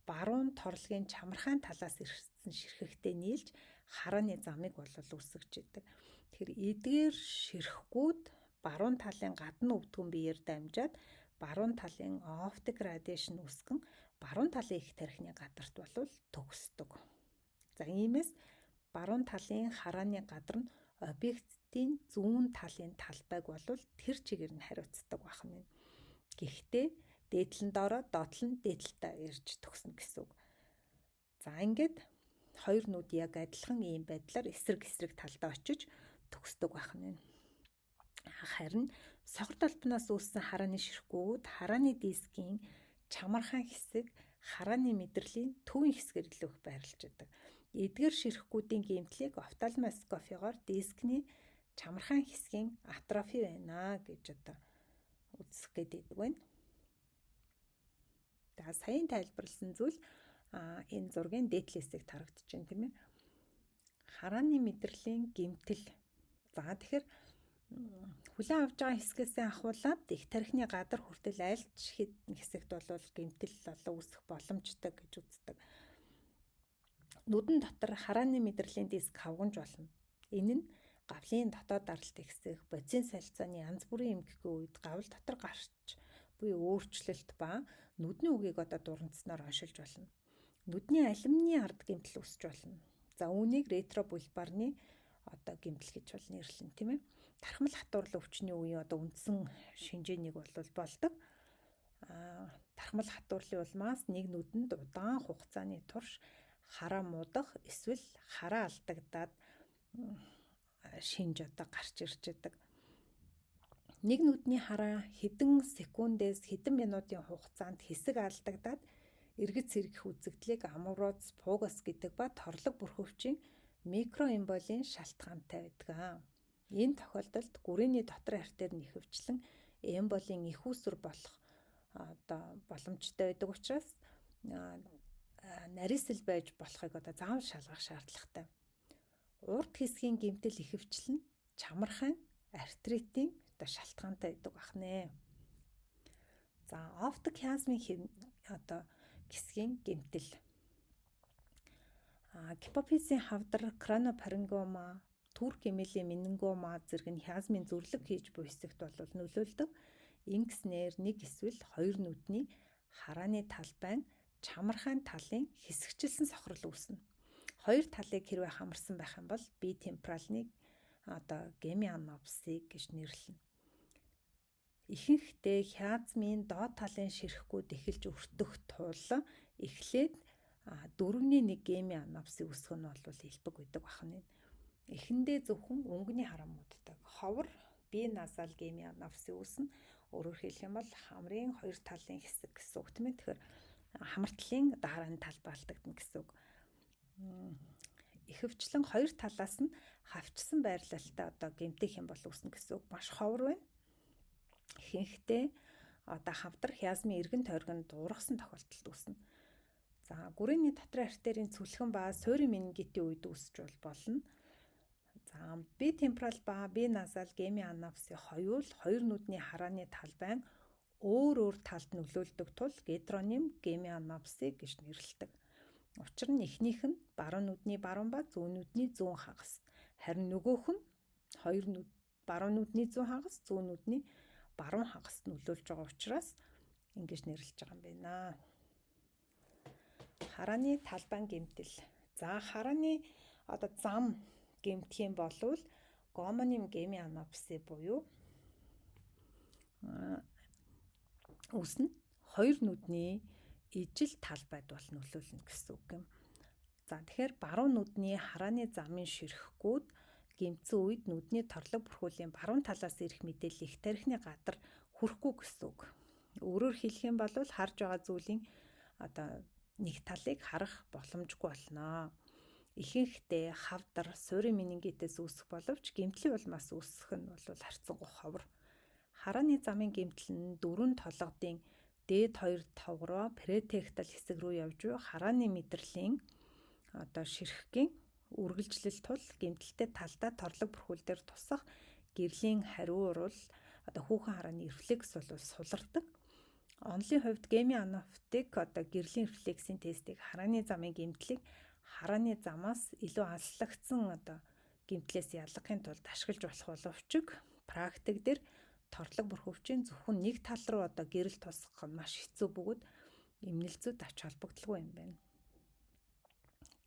баруун торлогийн чамархайн талаас ирсэн ширхэгтэй нийлж харааны замыг бол үүсгэж идэг. Тэгэхээр эдгээр ширхгүүд баруун талын гадна өвдгөн биеэр дамжаад баруун талын оптик радиашн үүсгэн баруун талын их тархины гадарт болвол төгсдөг. За, иймээс баруун талын харааны гадар нь объектын зүүн талын талбайг болвол тэр чигээр нь хариуцдаг байх нь. Гэхдээ дээдл нь доороо, доотлол нь дээдэлтэй ирж төгснө гэсэн үг. За, ингээд хоёр нүд яг адилхан ийм байдлаар эсрэг эсрэг талдаа очиж төгсдөг байх нь. Харин сохор толбоноос үүссэн харааны ширхгүүд харааны дискийн чамархан хэсэг харааны мэдрэлийн төвийн хэсгээр илүү их байрлаж байдаг. Эдгээр ширхгүүдийн гэмтлийг офтальмоскопигоор дискний Чамархан хэсгийн атрофи байна гэж одоо үзэх гээд байдаг байна. За, саяын тайлбарласан зүйл энэ зургийн дээд хэсэгт харагдаж байна, тийм ээ. Харааны мэдрэлийн гэмтэл. За, тэгэхээр хүлээн авч байгаа хэсгээсээ ахуулаад эх тархины гадар хүртэл аль ч хэдэн хэсэгт бол гэмтэл болоо үүсэх боломжтой гэж үздэг. Нүдэн дотор харааны мэдрэлийн диск хавгамж болно. Энэ нь гавлын дотоод даралт ихсэх, бодисын солилцооны янз бүрийн эмгэгийн үед гавл дотор гарч буй өөрчлөлт ба нүдний үгийг одоо дурандсанаар оншилж болно. Нүдний алимны ард гэмтэл үүсэж болно. За, үүнийг ретробульбарны одоо гэмтэл гэж бол нэрлэнэ, тийм ээ. Тархмал хатуурлын өвчний үеийн одоо үндсэн шинжээнийг бол болдог. Тархмал хатуурлын улмаас нэг нүдэнд удаан хугацааны турш хараа муудах эсвэл хараа алдагдаад шинж одоо гарч ирж байдаг. Нэг нүдний хараа хэдэн секундээс хэдэн минутын хугацаанд хэсэг алдагдаад эргэц сэргэх үзэгдлийг амавроз фугас гэдэг ба торлог бүрхөвчийн микроэмболийн шалтгаантай байдаг. Энэ тохиолдолд гүрээний доторх артер нь ихэвчлэн эмболийн эх үүсвэр болох одоо боломжтой байдаг учраас нарийсэл байж болохыг одоо заавал шалгах шаардлагатай. Урд хэсгийн гэмтэл ихэвчлэн чамархан артритийн одоо шалтгаантай байдаг байна. За, оптик хиазмын одоо хэсгийн гэмтэл. Гипофизийн хавдар, кранопарингома, турк эмэлийн менингома зэрэг нь хиазмын зүрлэг хийж буй хэсэгт бол нөлөөлдөг. Ингэснээр нэг эсвэл хоёр нүдний харааны талбай нь чамархайн талын хэсэгчилсэн сохрол үүснэ. Хоёр талыг хэрвээ хамарсан байх юм бол битемпоралны одоо гемианопсиг гэж нэрлэнэ. Ихэнхдээ хиазмын доод талын ширхгүүд эхэлж өртөх тул эхлээд 4-ний 1 гемианопсыг үүсгэх нь бол элбэг байдаг байна. Эхэндээ зөвхөн өнгөний хараа мууддаг. Ховор биназал гемианопсыг үүснэ. Өөрөөр хэлэх юм бол хамрын хоёр талын хэсэг гэсэн үг, тийм ээ. Тэгэхээр хамартлын харааны талбай алдагдана гэсэн үг. Ихэвчлэн хоёр талаас нь хавчсан байрлалтай одоо гэмтэх юм бол үүснэ гэсэн үг. Маш ховор байна. Ихэнхдээ одоо хавдар хиазмын эргэн тойргонд уургасан тохиолдолд үүснэ. За, гүрээний дотрын артерийн цүлхэн ба суурин менингитийн үед үүсч бол болно. За, битемпорал ба биназал гемианопси хоёул хоёр нүдний харааны талбай өөр өөр талд нөлөөлдөг тул гидроним гемианопси гэж нэрлэдэг. Учир нь эхнийх нь баруун нүдний баруун ба зүүн нүдний зүүн хагас. Харин нөгөөх нь хоёр нүд баруун нүдний зүүн хагас, зүүн нүдний баруун хагаст нөлөөлж байгаа учраас ингэж нэрлэж байгаа юм байна. Харааны талбайн гэмтэл. За, харааны одоо зам гэмтэх юм болвол гомоним гемианопси буюу үүснэ. Хоёр нүдний ижил талбайд бол нөлөөлнө гэсэн үг юм. За, тэгэхээр баруун нүдний харааны замын ширхгүүд гэмтсэн үед нүдний торлог бүрхүүлийн баруун талаас ирэх мэдээлэл эх тархины гадар хүрэхгүй гэсэн үг. Өөрөөр хэлэх юм бол харж байгаа зүйлийн одоо нэг талыг харах боломжгүй болно. Ихэнхдээ хавдар, суурин менингитээс үүсэх боловч гэмтлийн улмаас үүсэх нь бол харьцангуй ховор. Харааны замын гэмтэл нь дөрвөн толгодын дээд хоёр товгороо претектал хэсэг рүү явж буй харааны мэдрэлийн одоо ширхгийн үргэлжлэл тул гэмтэлтэй талдаа торлог бүрхүүл дээр тусах гэрлийн хариу урвал одоо хүүхэн харааны рефлекс бол сулардаг. Онолын хувьд гемианоптик одоо гэрлийн рефлексийн тестийг харааны замын гэмтлийг харааны замаас илүү алслагдсан одоо гэмтлээс ялгахын тулд ашиглаж болох боловч практик дээр торлог бүрхөвчийн зөвхөн нэг тал руу одоо гэрэл тусгах нь маш хэцүү бөгөөд эмнэлзүүд ач холбогдолгүй юм байна.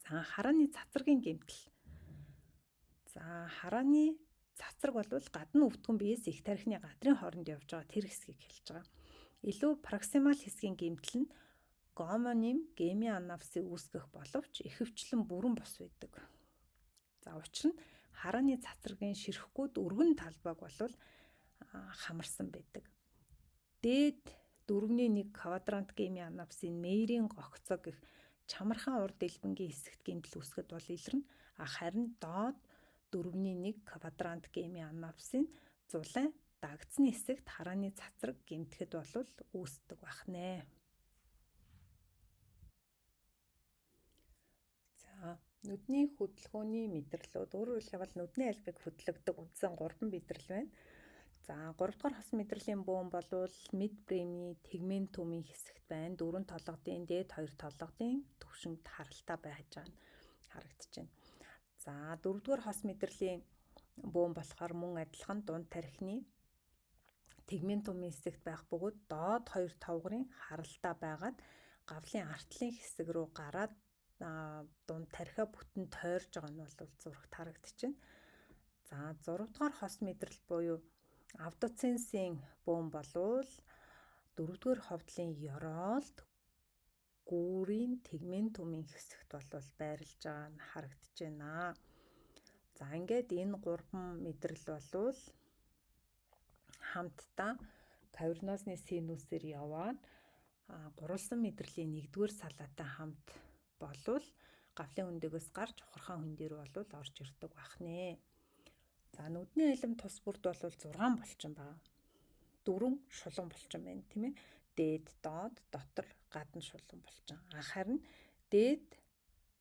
За, харааны цацрагийн гэмтэл. За, харааны цацраг бол гадна өвдгөн биеэс эх тархины гадрын хооронд явж байгаа тэр хэсгийг хэлж байгаа. Илүү проксимал хэсгийн гэмтэл нь гомоним гемианапсыг үүсгэх боловч ихэвчлэн бүрэн бос байдаг. За, учир нь харааны цацрагийн ширхгүүд өргөн талбайг болвол хамарсан байдаг. Дээд 4-ний 1 квадрант гемианапсын мейрийн гогцоо гэх чамархан урд дэлбэнгийн хэсэгт гэмтэл үүсгэхэд бол илэрнэ. А харин доод 4-ний 1 квадрант гемианопсын зулайн дагдсаны хэсэгт харааны цацраг гэмтэхэд болвол үүсдэг байх нэ. За, нүдний хөдөлгөөний мэдрэлүүд, өөрөөр хэлбэл нүдний албыг хөдлөгдөг үндсэн 3 мэдрэл байна. За, 3 дугаар хос мэдрэлийн бөөн болвол мидбреймийн тегментумын хэсэгт байна. 4 толгодын дээд 2 толгодын төвшөнд харалтай байж байгаа нь харагдаж байна. За, 4 дугаар хос мэдрэлийн бөөн болохоор мөн адилхан дунд тархины тегментумын хэсэгт байх бөгөөд доод 2 товгорын харалтай байгаад гавлын артлын хэсэг рүү гараад дунд тархиа бүтэн тойрж байгаа нь бол зурагт харагдчихэв. За, 6 дугаар хос мэдрэл буюу абдуценсийн бөөн болвол 4 дугаар ховдлын ёроолд гүүрийн тегментумын хэсэгт болвол байрлаж байгаа нь харагдаж байна. За, ингээд энэ 3 мэдрэл болвол хамтдаа кавернозны синусээр яваад гурвалсан мэдрэлийн 1-р салаатай хамт болвол гавлын хөндөгөөс гарч ухархаан хүн дээр болвол орж ирдэг байх нэ. За, нүдний алим тус бүрд бол 6 булчин байгаа. 4 шулуун булчин байна, тийм ээ. Дээд, доод, дотор, гадна шулуун булчин. Харин дээд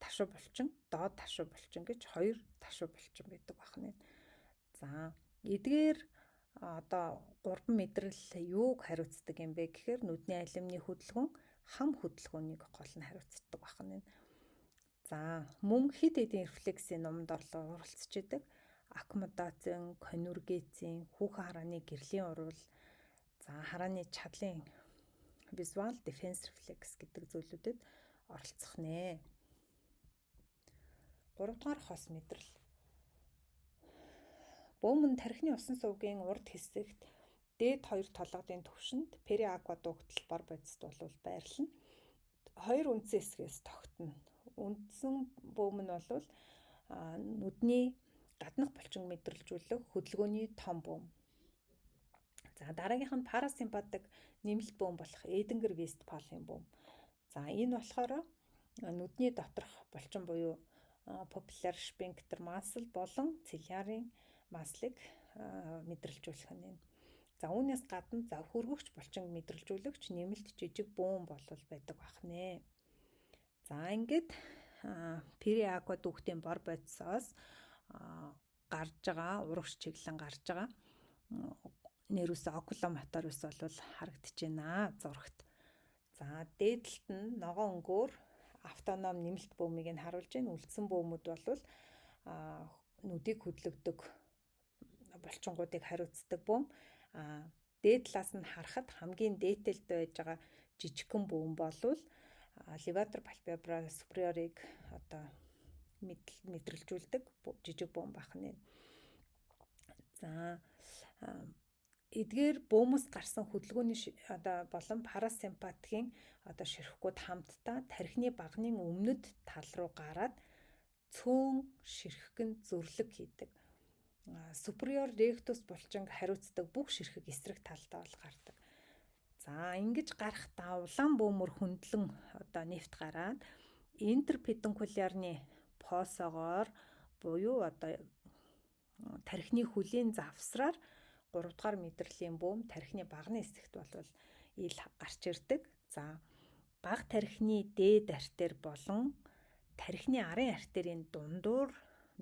ташуу булчин, доод ташуу булчин гэж 2 ташуу булчин байдаг байх нэ. За, эдгээр одоо 3 мэдрэл юуг хариуцдаг юм бэ гэхээр нүдний алимны хөдөлгөөн, хам хөдөлгөөнийг гол нь хариуцдаг байх нь. За, мөн хэд хэдэн рефлексийн номонд орлоо оролцож идэг. Аккомодацийн, конюргецийн, хүүхэн харааны гэрлийн уруул, за харааны чадлын visual defense reflex гэдэг зүйлүүдэд оролцох нэ. 3 дугаар хос мэдрэл. Бөөмөн тархины усан сувгийн урд хэсэгт дээд 2 толгодын төвшөнд периаквадуктал бор бодисд бол байрлана. 2 үндсэн хэсгээс тогтно. Үндсэн бөөм нь бол нүдний гаднах булчин мэдрэлжүүлэх хөдөлгөөний том бөөм. За, дараагийнх нь парасимпатик нэмэлт бөөм болох Эдингер Вестфалийн бөөм. За, энэ болохоор нүдний доторх булчин буюу popular sphincter muscle болон цилиарын маслыг мэдрэлжүүлэх нь. За, үүнээс гадна зав хөргөгч булчин мэдрэлжүүлэгч нэмэлт жижиг бөөн болол байдаг байх нэ. За, ингээд периаквадуктын бор бодисоос гарч байгаа урагш чиглэн гарч байгаа нэрус окуломоторус бол харагдаж байна зурагт. За, дээд талд нь ногоон өнгөөр автоном нэмэлт бөөмийг нь харуулж байна. Үлдсэн бөөмүүд бол нүдийг хөдлөгдөг булчингуудыг хариуцдаг бөөм. Дээд талаас нь харахад хамгийн дээд талд байж байгаа жижигхэн бөөм болвол levator palpebra superior-ыг одоо мэдрэлжүүлдэг жижиг бөөм байх нь. За, эдгээр бөөмөс гарсан хөдөлгөөний одоо болон парасимпатикийн одоо ширхгүүд хамтдаа тархины багны өмнөд тал руу гараад цөөн ширхэг нь зүрлэг хийдэг. Superior rectus булчинг хариуцдаг бүх ширхэг эсрэг талдаа бол гардаг. За, ингэж гарахдаа улаан бөөмөр хөндлөн одоо нефт гараад интерпедункулярны посогоор буюу одоо тархины хөлийн завсраар 3 дугаар мэдрэлийн бөөм тархины багны хэсэгт бол ил гарч ирдэг. За, баг тархины дээд артер болон тархины арын артерийн дундуур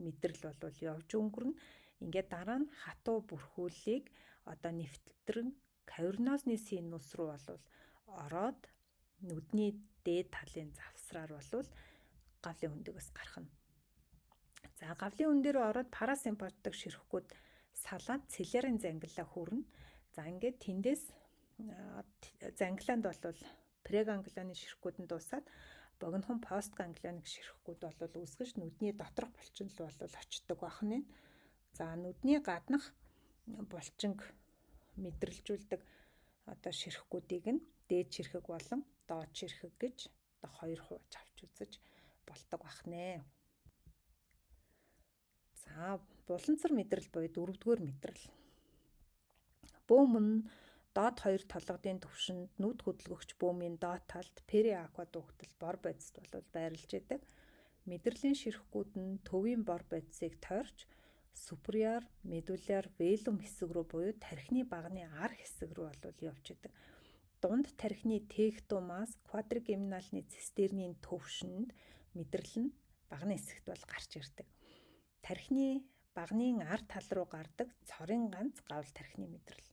мэдрэл бол явж өнгөрнө. Ингээд дараа нь хатуу бүрхүүллийг одоо нэвтрэн кавернозны синус руу бол ороод нүдний дээд талын завсраар бол гавлын хөндөгөөс гарах нь. За, гавлын хүн дээр ороод парасимпатик ширхгүүд салаад цилиарын зангилаа хүрнэ. За, ингээд тэндээс зангилаанд бол преганглионы ширхгүүд нь дуусаад богинохон постганглионик ширхгүүд бол үүсгэж нүдний доторх булчин руу бол очдог байх нь. За, нүдний гаднах булчинг мэдрэлжүүлдэг одоо ширхгүүдийг нь дээд ширхэг болон доод ширхэг гэж одоо хоёр хувааж авч үзэж болдог байх нэ. За, буланцар мэдрэл буюу дөрөвдүгээр мэдрэл. Бөөм нь доод хоёр толгодын төвшөнд нүд хөдөлгөгч бөөмийн доод талд периаквадуктал бор бодисд бол байрлаж идэг. Мэдрэлийн ширхгүүд нь төвийн бор бодисыг тойрч Superior medullary velum хэсэг рүү буюу тархины баганы ар хэсэг рүү бол явж идэг. Дунд тархины тектумаас квадригеминалны цистернийн төвшөнд мэдрэл нь баганы хэсэгт бол гарч ирдэг. Тархины баганы ар тал руу гардаг цорын ганц гавл тархины мэдрэл.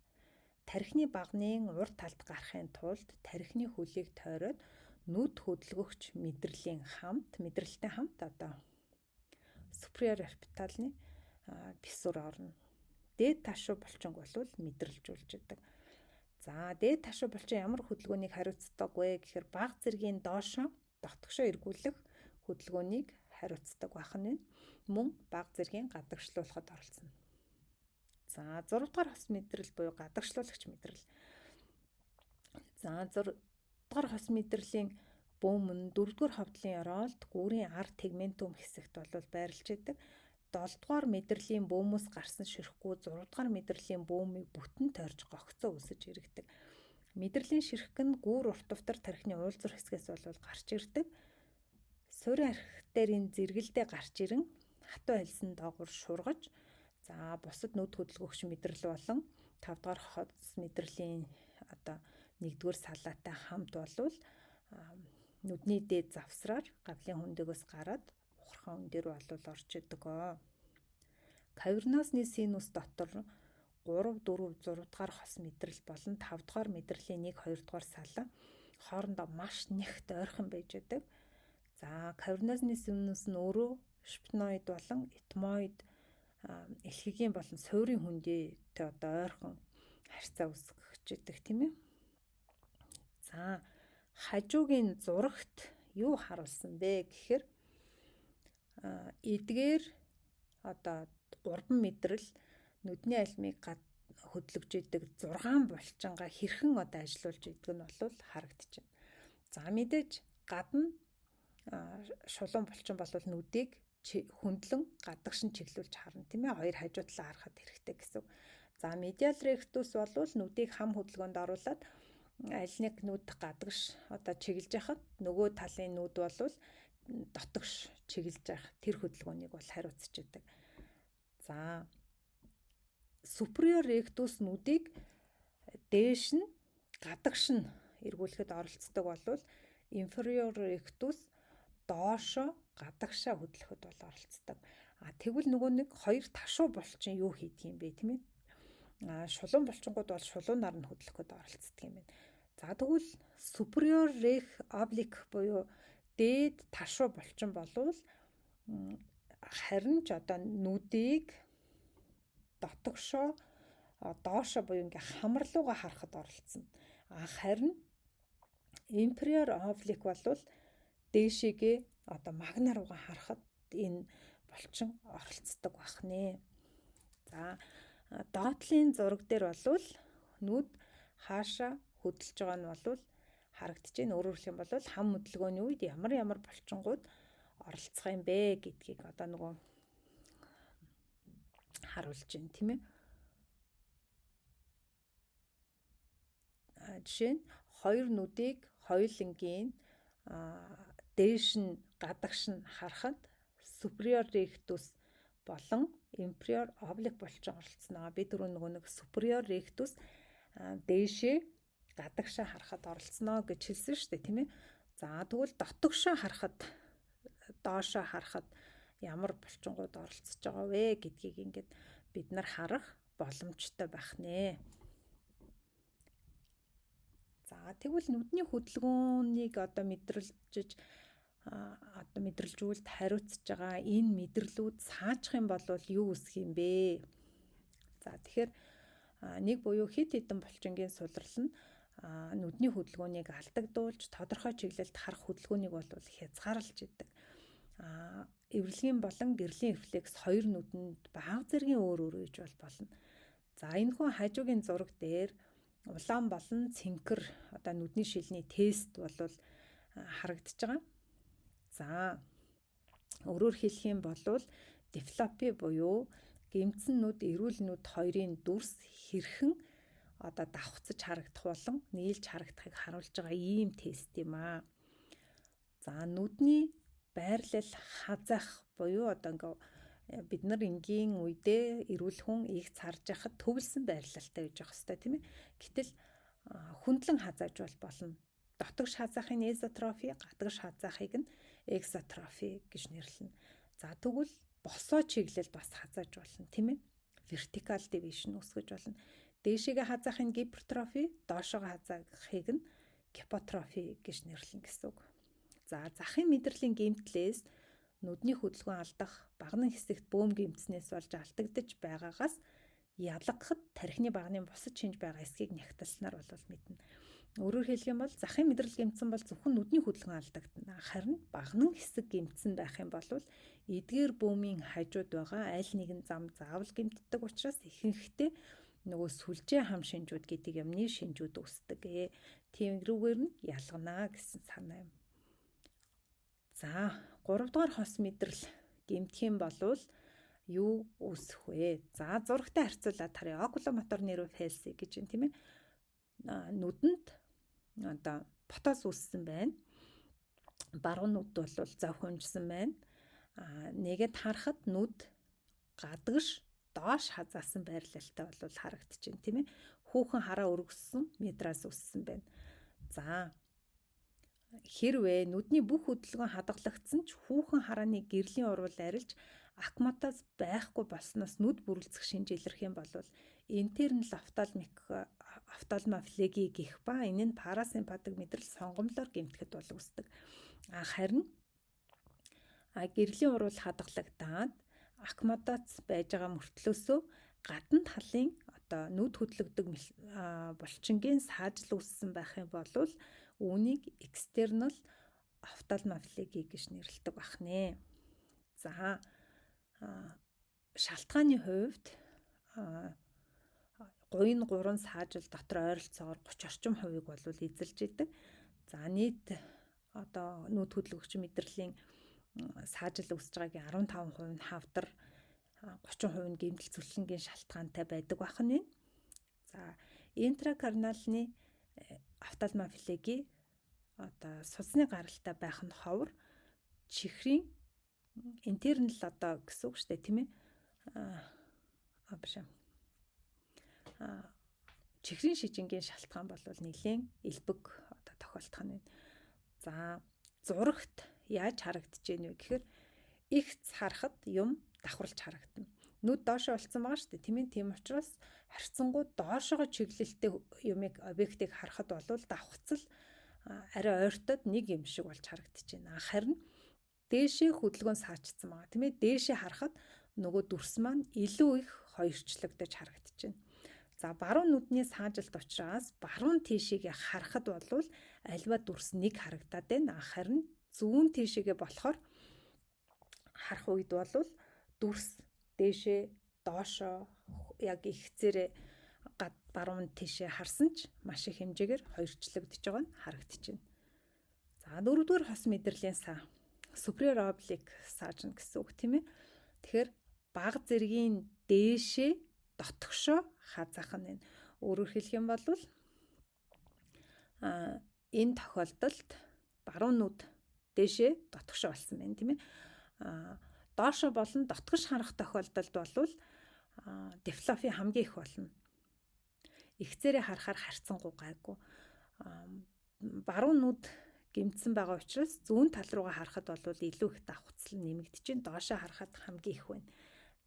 Тархины баганы урд талд гарахын тулд тархины хөлийг тойроод нүд хөдөлгөгч мэдрэлийн хамт мэдрэлтэй хамт одоо superior orbital-ны фиссур орно. Дээд ташуу булчинг бол мэдрэлжүүлж идэг. За, дээд ташуу булчин ямар хөдөлгөөнийг хариуцдаг вэ гэхээр баг зэргийн доошоо дотгошоо эргүүлэх хөдөлгөөнийг хариуцдаг байх нь байна. Мөн баг зэргийн гадагшлуулахад оролцоно. За, 6 дугаар хос мэдрэл буюу гадагшлуулагч мэдрэл. За, 6 дугаар хос мэдрэлийн бөөмөн 4 дугаар ховдлын ёроолд гүүрийн ар тегментум хэсэгт бол байрлаж идэг. 7 дугаар мэдрэлийн бөөмөөс гарсан ширхгүү 6 дугаар мэдрэлийн бөөмийг бүтэн тойрж гогцоо үсэж иргэдэг. Мэдрэлийн ширхэг нь гүүр урт увтар тархины уулзвар хэсгээс бол гарч ирдэг. Суурин арх дээрийн зэргэлдээ гарч ирэн хатуу хальсан доогуур шургаж, за бусад нүд хөдөлгөгч мэдрэл болон 5 дугаар хос мэдрэлийн одоо 1-р салаатай хамт болвол нүдний дээд завсраар гавлын хөндөгөөс гараад ухархан өн дээр болвол орж идэг. Кавернозны синус дотор 3 4 6 дугаар хос мэдрэл болон 5 дугаар мэдрэлийн 1 2 дугаар салаа хоорондоо маш нягт ойрхон байж байдаг. За, кавернозны синус нь өөрөө шпиноид болон этмоид элхэгийн болон суурийн хүндийтэй одоо ойрхон харьцаа үүсгэж идэг, тийм ээ. За, хажуугийн зурагт юу харуулсан бэ гэхээр эдгээр одоо 3 мэдрэл нүдний альмыг хөдлөж идэг 6 булчингаа хэрхэн одоо ажилуулж идэг нь бол харагдаж байна. За, мэдээж гадна шулуун булчин бол нүдийг хөндлөн гадагшин чиглүүлж харна, тийм ээ, хоёр хажуу талаа харахад хэрэгтэй гэсэн. За, медиал ректус бол нүдийг хам хөдөлгөөнд оруулаад аль нэг нүд гадагш одоо чиглэж яхад нөгөө талын нүд бол дотогш чиглэж явах тэр хөдөлгөөнийг бол хариуцж идэг. За, superior rectus нүдийг дээш нь гадагш нь эргүүлэхэд оролцдог болвол inferior rectus доошо гадагшаа хөдлөхөд бол оролцдог. А тэгвэл нөгөө нэг хоёр ташуу булчин юу хийдэг юм бэ, тийм ээ? А шулуун булчингууд бол шулуунаар нь хөдлөхөд оролцдог юм байна. За, тэгвэл superior rec oblique буюу дээд ташуу булчин болвол харин ч одоо нүдийг дотогшоо доошо буюу ингээ хамарлууга харахад оролцсон. А харин inferior oblique болвол дээшээгээ одоо магна руугаа харахад энэ булчин оролцдог байх нэ. За, доотлын зураг дээр болвол нүд хаашаа хөдөлж байгаа нь болвол харагдаж байна. Өөрөөр хэлэх юм бол хам хөдөлгөөний үед ямар ямар булчингууд оролцох юм бэ гэдгийг одоо нөгөө харуулж байна, тийм ээ. Жишээ нь хоёр нүдийг хоёулангийн дээш нь гадагш нь харахад superior rectus болон inferior oblique булчин оролцсноо. Би түрүү нөгөө нэг superior rectus дээшээ гадагшаа харахад оролцсноо гэж хэлсэн шүү дээ, тийм ээ. За, тэгвэл дотогшоо харахад, доошоо харахад ямар булчингууд оролцож байгаа вэ гэдгийг ингээд бид нар харах боломжтой байх нэ. За, тэгвэл нүдний хөдөлгөөнийг одоо мэдрэлжиж одоо мэдрэлжүүлэлт хариуцж байгаа энэ мэдрэлүүд саачих юм бол юу үүсэх юм бэ? За, тэгэхээр нэг буюу хэд хэдэн булчингийн сулрал нь нүдний хөдөлгөөнийг алдагдуулж тодорхой чиглэлд харах хөдөлгөөнийг бол хязгаарлаж идэг. Эвэрлэгийн болон гэрлийн рефлекс хоёр нүдэнд бага зэргийн өөр өөр үйж бол болно. За, энэ хүн хажуугийн зураг дээр улаан болон цэнхэр одоо нүдний шилний тест бол харагдаж байгаа. За, өөрөөр хэлэх юм бол диплопи буюу гэмтсэн нүд, эрүүл нүд хоёрын дүрс хэрхэн одоо давхцаж харагдах болон нийлж харагдахыг харуулж байгаа ийм тест юм аа. За, нүдний байрлал хазах буюу одоо ингээ Бид нар энгийн үедээ эрүүл хүн эгц харж байхад төвлөсөн байрлалтай байж явах хэрэгтэй, тийм ээ. Гэтэл хөндлөн хазааж бол болно. Дотогш хазаахын эзотрофи, гадагш хазаахыг нь экзотрофи гэж нэрлэнэ. За, тэгвэл босоо чиглэл бас хазааж болно, тийм ээ. Vertical deviation үүсгэж болно. Дээшээгээ хазаахын гипертрофи, доошоогоо хазаахыг нь гипотрофи гэж нэрлэнэ гэсэн үг. За, захын мэдрэлийн гэмтлээс нүдний хөдөлгөөн алдах, баганы хэсэгт бөөм гэмтснээс болж алдагдаж байгаагаас ялгахад тархины баганы бусад шинж байгаа эсхийг нягтласнаар бол мэднэ. Өөрөөр хэлэх юм бол захын мэдрэл гэмтсэн бол зөвхөн нүдний хөдөлгөөн алдагдана. Харин баганан хэсэг гэмтсэн байх юм бол эдгээр бөөмийн хажууд байгаа аль нэгэн зам заавал гэмтдэг учраас ихэнхдээ нөгөө сүлжээ хам шинжүүд гэдэг юмны шинжүүд үүсдэг. Тийм рүүгээр нь ялгана гэсэн санаа юм. За, 3 дугаар хос мэдрэл гэмтэх юм бол юу үүсэх вэ? За, зурагтай харьцуулаад харъя. Oculomotor nerve palsy гэж юм, тийм ээ. Нүдэнд одоо птоз үүссэн байна. Баруун нүд бол зовх унжсан байна. Нэгэд харахад нүд гадагш доош хазаасан байрлалтай бол харагдчихэв, тийм ээ. Хүүхэн хараа өргөссөн мидриаз үүссэн байна. За, хэрвээ нүдний бүх хөдөлгөөн хадгалагдсан ч хүүхэн харааны гэрлийн урвал арилж аккомодац байхгүй болсноос нүд бүрэлзэх шинж илэрх юм бол internal ophthalmic ophthalmoplegia гэх ба энэ нь парасимпатик мэдрэл сонгомлоор гэмтэхэд бол үүсдэг. А харин гэрлийн урвал хадгалагдаад аккомодац байж байгаа мөртлөөсөө гадна талын одоо нүд хөдлөгдөг булчингийн саажил үүссэн байх юм бол үүнийг external ophthalmoplegia гэж нэрлэдэг байх нэ. За, шалтгааны хувьд гуян 3 саажил дотор ойролцоогоор 30 орчим хувийг бол эзэлж идэг. За, нийт одоо нүд хөдлөгч мэдрэлийн саажил үүсэж байгаагийн 15% нь хавдар, 30% нь гэмтэл цөлхлөнгийн шалтгаантай байдаг байх нь. За, intracranial ны ophthalmoplegia одоо судасны гаралтай байх нь ховор, чихрийн internal одоо гэсэн үг шүү дээ, тийм ээ. А биш аа. Чихрийн шижингийн шалтгаан бол нэлээн элбэг одоо тохиолдох нь байна. За, зурагт яаж харагдаж байна вэ гэхээр эгц харахад юм давхарлаж харагдана. Нүд доошоо болцсон байгаа шүү дээ. Тийм ээ. Тийм учраас харьцангуй доошоогоо чиглэлтэй юмыг, объектыг харахад бол давхцал арай ойртоод нэг юм шиг болж харагдаж байна. Харин дээшээ хөдөлгөөн саачсан байгаа. Тийм ээ. Дээшээ харахад нөгөө дүрс маань илүү их хоёрчлогдож харагдаж байна. За, баруун нүдний саажилт учраас баруун тийшээгээ харахад бол альва дүрс нэг харагдаад байна. Харин зүүн тийшээгээ болохоор харах үед бол дүрс дээшээ доошоо яг ихцээрээ гад баруун тийшээ харсан ч маш их хэмжээгээр хоёрчлогдож байгаа нь харагдаж байна. За, дөрөвдүгээр хос мэдрэлийн саа superior oblique саажна гэсэн үг, тийм ээ. Тэгэхээр бага зэргийн дээшээ дотгошоо хазаах нь байна. Өөрөөр хэлэх юм бол энэ тохиолдолд баруун нүд дээшээ дотгошоо болсон байна, тийм ээ. Доошо болон дотгош харах тохиолдолд бол диплопи хамгийн их болно. Эгцээрээ харахаар харьцангуй гайгүй. Баруун нүд гэмтсэн байгаа учраас зүүн тал руугаа харахад бол илүү их давхцал нэмэгдэж байна. Доошоо харахад хамгийн их байна.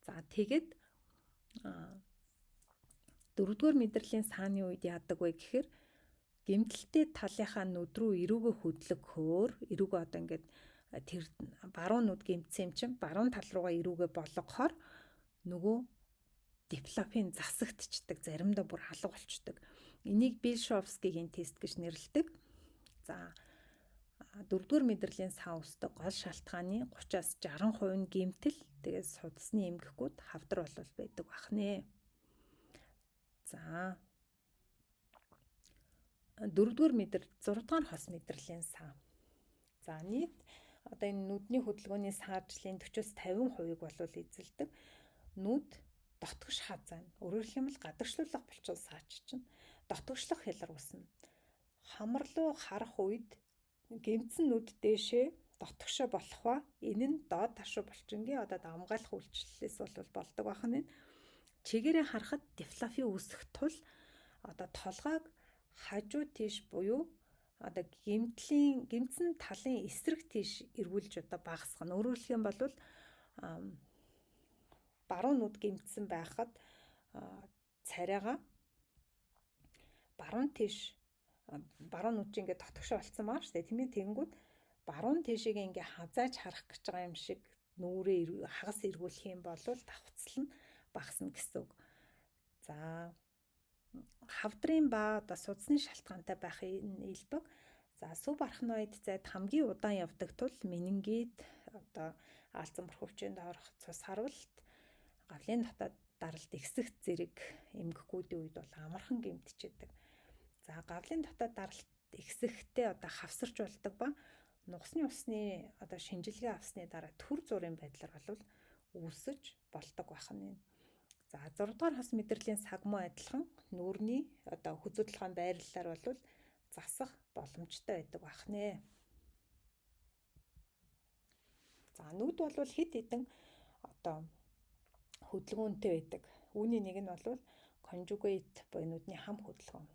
За, тэгээд дөрөвдүгээр мэдрэлийн сааны үед яадаг вэ гэхээр гэмтэлтэй талынхаа нүд рүү эрүүгээ хөдлөгөхөөр, эрүүгээ одоо ингээд тэр баруун нүд гэмтсэн юм чинь баруун тал руугаа эрүүгээ болгохоор нөгөө диплопийн засагдчихдаг, заримдаа бүр алга болчдөг. Энийг Билшовскигийн тест гэж нэрлэдэг. За, дөрөвдүгээр мэдрэлийн сан үүсдэг гол шалтгааны 30-аас 60% нь гэмтэл, тэгээд судасны эмгэхгүүд хавдар болол байдаг байх нэ. За, дөрөвдүгээр мэдэр 6 дугаар хос мэдрэлийн сан. За, нийт одоо энэ нүдний хөдөлгөөний саажлын 40-с 50%-ыг болвол эзэлдэг. Нүд дотгош хазаана. Өөрөөр хэлэх юм бол гадагшлуулах булчин саач чинь дотгошлох хялар үүснэ. Хамар руу харах үед гэмтсэн нүд дээшээ дотгошоо болох ба энэ нь доод ташуу булчингийн одоо давамгайлах үйлчлэлээс бол болдог байх нь. Чигээрээ харахад диплопи үүсэх тул одоо толгойг хажуу тийш буюу одоо гэмтлийн гэмтсэн талын эсрэг тийш эргүүлж одоо багасгах нь. Өөрөөр хэлэх юм бол баруун нүд гэмтсэн байхад царайгаа баруун тийш, баруун нүд чинь ингээд дотгошоо болцсон байгаа шүү дээ, тийм ээ. Тэгэнгүүт баруун тийшээ ингээ хазааж харах гэж байгаа юм шиг нүүрээ хагас эргүүлэх юм бол давхцал нь багасна гэсэн үг. За, хавдрын ба одоо судасны шалтгаантай байх энэ элбэг. За, субарахноид зайд хамгийн удаан явдаг тул менингит, одоо аалзан бүрхөвчөнд орох, цус харуулт, гавлын дотоод даралт ихсэх зэрэг эмгэгүүдийн үед бол амархан гэмтчихэдэг. За, гавлын дотоод даралт ихсэхдээ одоо хавсарч болдог ба нугасны усны одоо шинжилгээ авсны дараа төр зургийн байдлаар бол үүсэж болдог байх нь. За, 6 дугаар хос мэдрэлийн саг муу адилхан нүүрний одоо хүзүү толгойн байрлалаар бол засах боломжтой байдаг байх нэ. За, нүд бол хэд хэдэн одоо хөдөлгөөнтэй байдаг. Үүний нэг нь бол conjugate буюу нүдний хам хөдөлгөөн.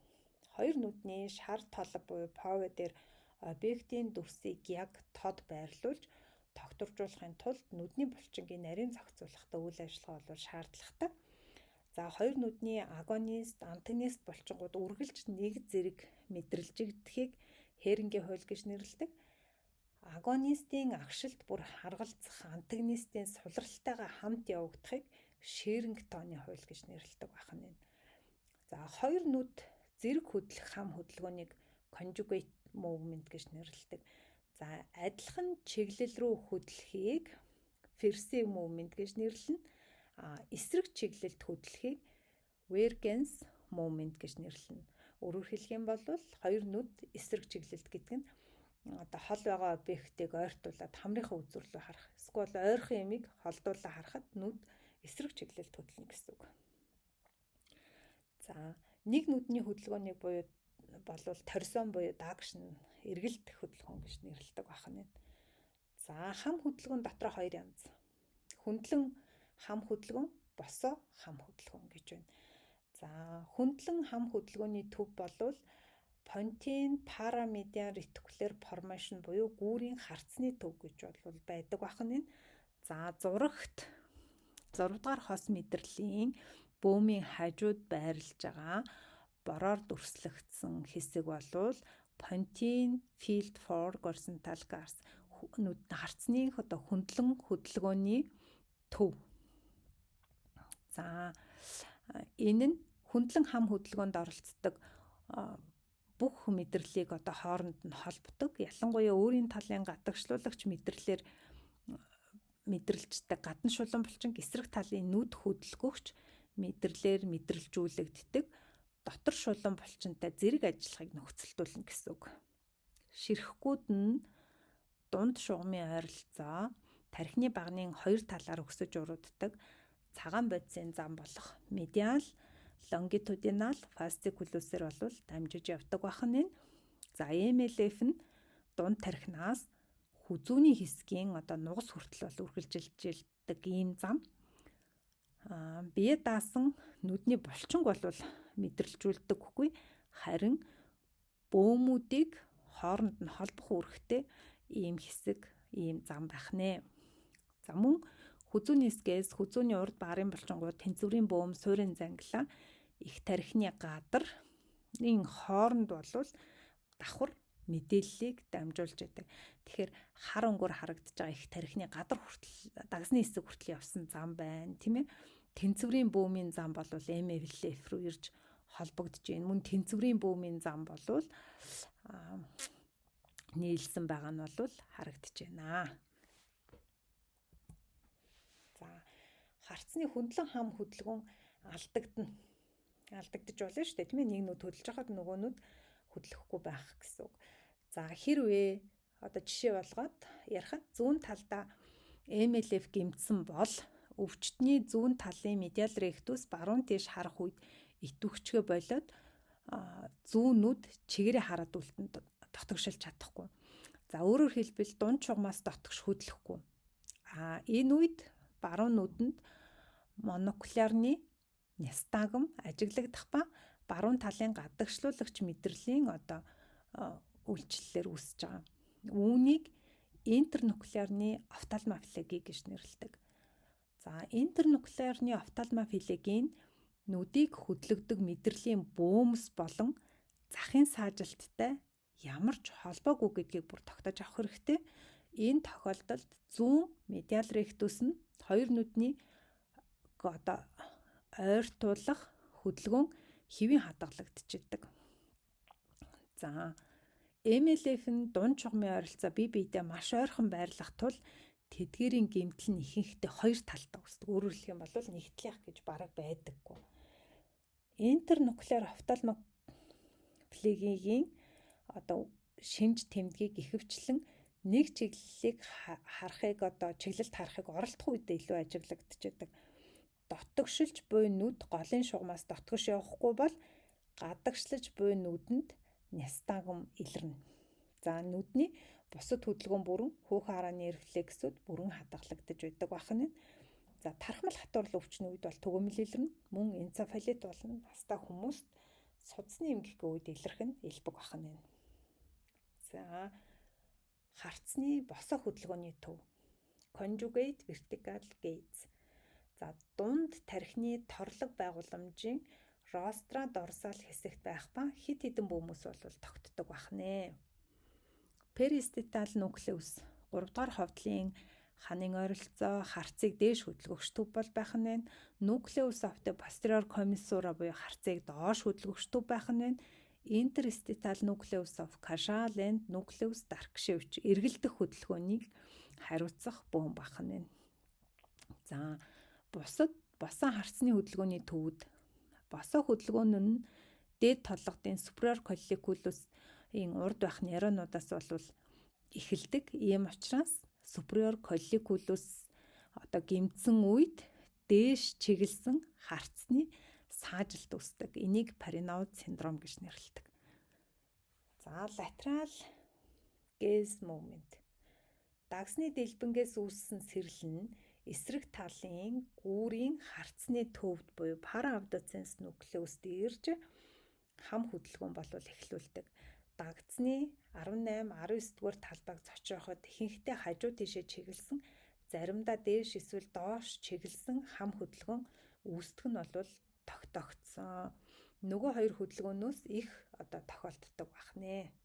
Хоёр нүдний шар толбо буюу пове дээр объектын дүрсийг яг тод байрлуулж тогтворжуулахын тулд нүдний булчингийн нарийн зохицуулахтай үйл ажиллагаа бол шаардлагатай. За, хоёр нүдний агонист, антагонист булчингууд үргэлж нэг зэрэг мэдрэлжигдэхийг Херингийн хууль гэж нэрлэдэг. Агонистийн агшилт бүр харгалзах антагонистийн сулралтайгаа хамт явагдахыг Шерингтоны хууль гэж нэрлэдэг байх нь. За, хоёр нүд зэрэг хөдлөх хам хөдөлгөөнийг conjugate movement гэж нэрлэдэг. За, адилхан чиглэл рүү хөдлөхийг Ferse movement гэж нэрлэнэ. А эсрэг чиглэлд хөдлөхийг Vergence movement гэж нэрлэнэ. Өөрөөр хэлэх юм бол хоёр нүд эсрэг чиглэлд гэдэг нь одоо хол байгаа объектыг ойртуулад хамрынхаа үзүр рүү харах. Эсвэл ойрхон ямыг холдуулаад харахад нүд эсрэг чиглэлд хөдлөнө гэсэн үг. За, нэг нүдний хөдөлгөөнийг буюу болвол торсон буюу дагшн эргэлт хөдөлгөөн гэж нэрлэдэг байх нь. За, хам хөдөлгөөн дотроо хоёр янз. Хөндлөн хам хөдөлгөөн, босоо хам хөдөлгөөн гэж байна. За, хөндлөн хам хөдөлгөөний төв болвол pontine paramedian reticular formation буюу гүүрийн харцны төв гэж бол байдаг байх нь. За, зурагт 6 дугаар хос мэдрэлийн бөөмийн хажууд байрлаж байгаа бороор дүрслэгдсэн хэсэг болвол pontine field for horizontal gaze, харцны одоо хөндлөн хөдөлгөөний төв. За, энэ нь хөндлөн хам хөдөлгөөнд оролцдог бүх мэдрэлийг одоо хооронд нь холбодог. Ялангуяа өөрийн талын гадагшлуулагч мэдрэлээр мэдрэлждэг гадна шулуун булчин, эсрэг талын нүд хөдөлгөгч мэдрэлээр мэдрэлжүүлэгддэг дотор шулуун булчинтай зэрэг ажиллахыг нөхцөлдүүлнэ гэсэн үг. Ширхгүүд нь дунд шугамын ойролцоо тархины багнын хоёр талаар өксөж урууддаг цагаан бодисын зам болох medial longitudinal fasciculus-ээр болвол дамжиж явдаг байх нь. За, MLF нь дунд тархинаас хүзүүний хэсгийн одоо нугас хүртэл бол үргэлжилдэг ийм зам. Бие даасан нүдний булчинг бол мэдрэлжүүлдэггүй, харин бөөмүүдийг хооронд нь холбох үүрэгтэй ийм хэсэг, ийм зам байх нэ. За, мөн хүзүүний хэсгээс хүзүүний урд баарын булчингууд, тэнцвэрийн бөөм, суурин зангилаа, их тархины гадрын хооронд болвол давхар мэдээллийг дамжуулж яадаг. Тэгэхээр хар өнгөөр харагдаж байгаа их тархины гадар хүртэл, дагсны хэсэг хүртэл явсан зам байна, тийм ээ. Тэнцвэрийн бөөмийн зам бол MLF рүү ирж холбогдож байна. Мөн тэнцвэрийн бөөмийн зам болвол нийлсэн байгаа нь бол харагдаж байна. За, харцны хөндлөн хам хөдөлгөөн алдагдана. Алдагдаж болно шүү дээ, тийм ээ. Нэг нүд хөдөлж байхад нөгөө нүд хөдлөхгүй байх гэсэн үг. За, хэрвээ одоо жишээ болгоод ярихад зүүн талдаа MLF гэмтсэн бол өвчтний зүүн талын медиал ректус баруун тийш харах үед итвэхчгээ болоод зүүн нүд чигээрээ хараад үлдэн, дотогшилж чадахгүй. За, өөрөөр хэлбэл дунд чугмаас дотгош хөдлөхгүй. Энэ үед баруун нүдэнд монокулярны нистагм ажиглагдах ба баруун талын гадагшлуулагч мэдрэлийн одоо үйлчлэлээр үүсэж байгаа. Үүнийг интернуклеарны офтальмофилеги гэж нэрлэдэг. За, интернуклеарны офтальмофилегийн нүдийг хөдлөгдөг мэдрэлийн бөөмс болон захын саажилттай ямар ч холбоогүй гэдгийг бүр тогтоож авах хэрэгтэй. Энэ тохиолдолд зүүн медиал ректус нь хоёр нүдний одоо ойртуулах хөдөлгөөн хэвийн хадгалагдчихдаг. За, MLF нь дунд чугмын ойролцоо бие биедээ маш ойрхон байрлах тул тэдгээрийн гэмтэл нь ихэнхдээ хоёр талтай үүсдэг. Өөрөөр хэлэх юм бол нэгтлэх гэж бараг байдаггүй. Интернуклеар офтальмоплегигийн одоо шинж тэмдгийг ихэвчлэн нэг чиглэлийг харахыг одоо чиглэлд харахыг оролдох үедээ илүү ажиглагдчихэдэг. Дотогшилж буй нүд голын шугамаас дотгош явахгүй бол гадагшлаж буй нүдэнд нистагм илэрнэ. За, нүдний бусад хөдөлгөөн бүрэн хөөх харааны рефлексүүд бүрэн хадгалагдаж байдаг байх нь. За, тархмал хатуурлал өвчний үед бол түгээмэл илэрнэ. Мөн энцефалит болон настай хүмүүст судасны эмгэхийн үед илэрх нь элбэг байх нь. За, харцны босоо хөдөлгөөний төв. Conjugate vertical gaze. За, дунд тархины торлог байгууламжийн ростра дорсал хэсэгт байх ба хэд хэдэн бөөмөс бол тогтдог байх нэ. Периститал нуклеус 3 дугаар ховдлын ханын ойролцоо харцыг дээш хөдөлгөгч төв бол байх нь байна. Nucleus of the posterior commissura буюу харцыг доош хөдөлгөгч төв байх нь байна. Interstitial nucleus of Cajal and nucleus Darkshevich эргэлдэх хөдөлгөөнийг хариуцах бөөн байх нь байна. За, бусад босон харцны хөдөлгөөний төвд босоо хөдөлгөөн нь дээд толгодын superior colliculus-ийн урд байх нейронуудаас бол эхэлдэг. Ийм учраас superior colliculus одоо гэмтсэн үед дээш чиглэсэн харцны саажилт үүсдэг. Энийг Parinaud синдром гэж нэрлэдэг. За, lateral gaze movement. Дагсны дэлбэнгээс үүссэн сэрэл нь эсрэг талын гүүрийн харцны төвд буюу paraabducens nucleus-д ирж хам хөдөлгөөн болвол эхлүүлдэг. Дагцны 18, 19 дугаар талбайг цочрооход ихэнхдээ хажуу тийшээ чиглэсэн, заримдаа дээш эсвэл доош чиглэсэн хам хөдөлгөөн үүсдэг нь бол тогтоогдсон. Нөгөө хоёр хөдөлгөөнөөс их одоо тохиолддог байх нэ.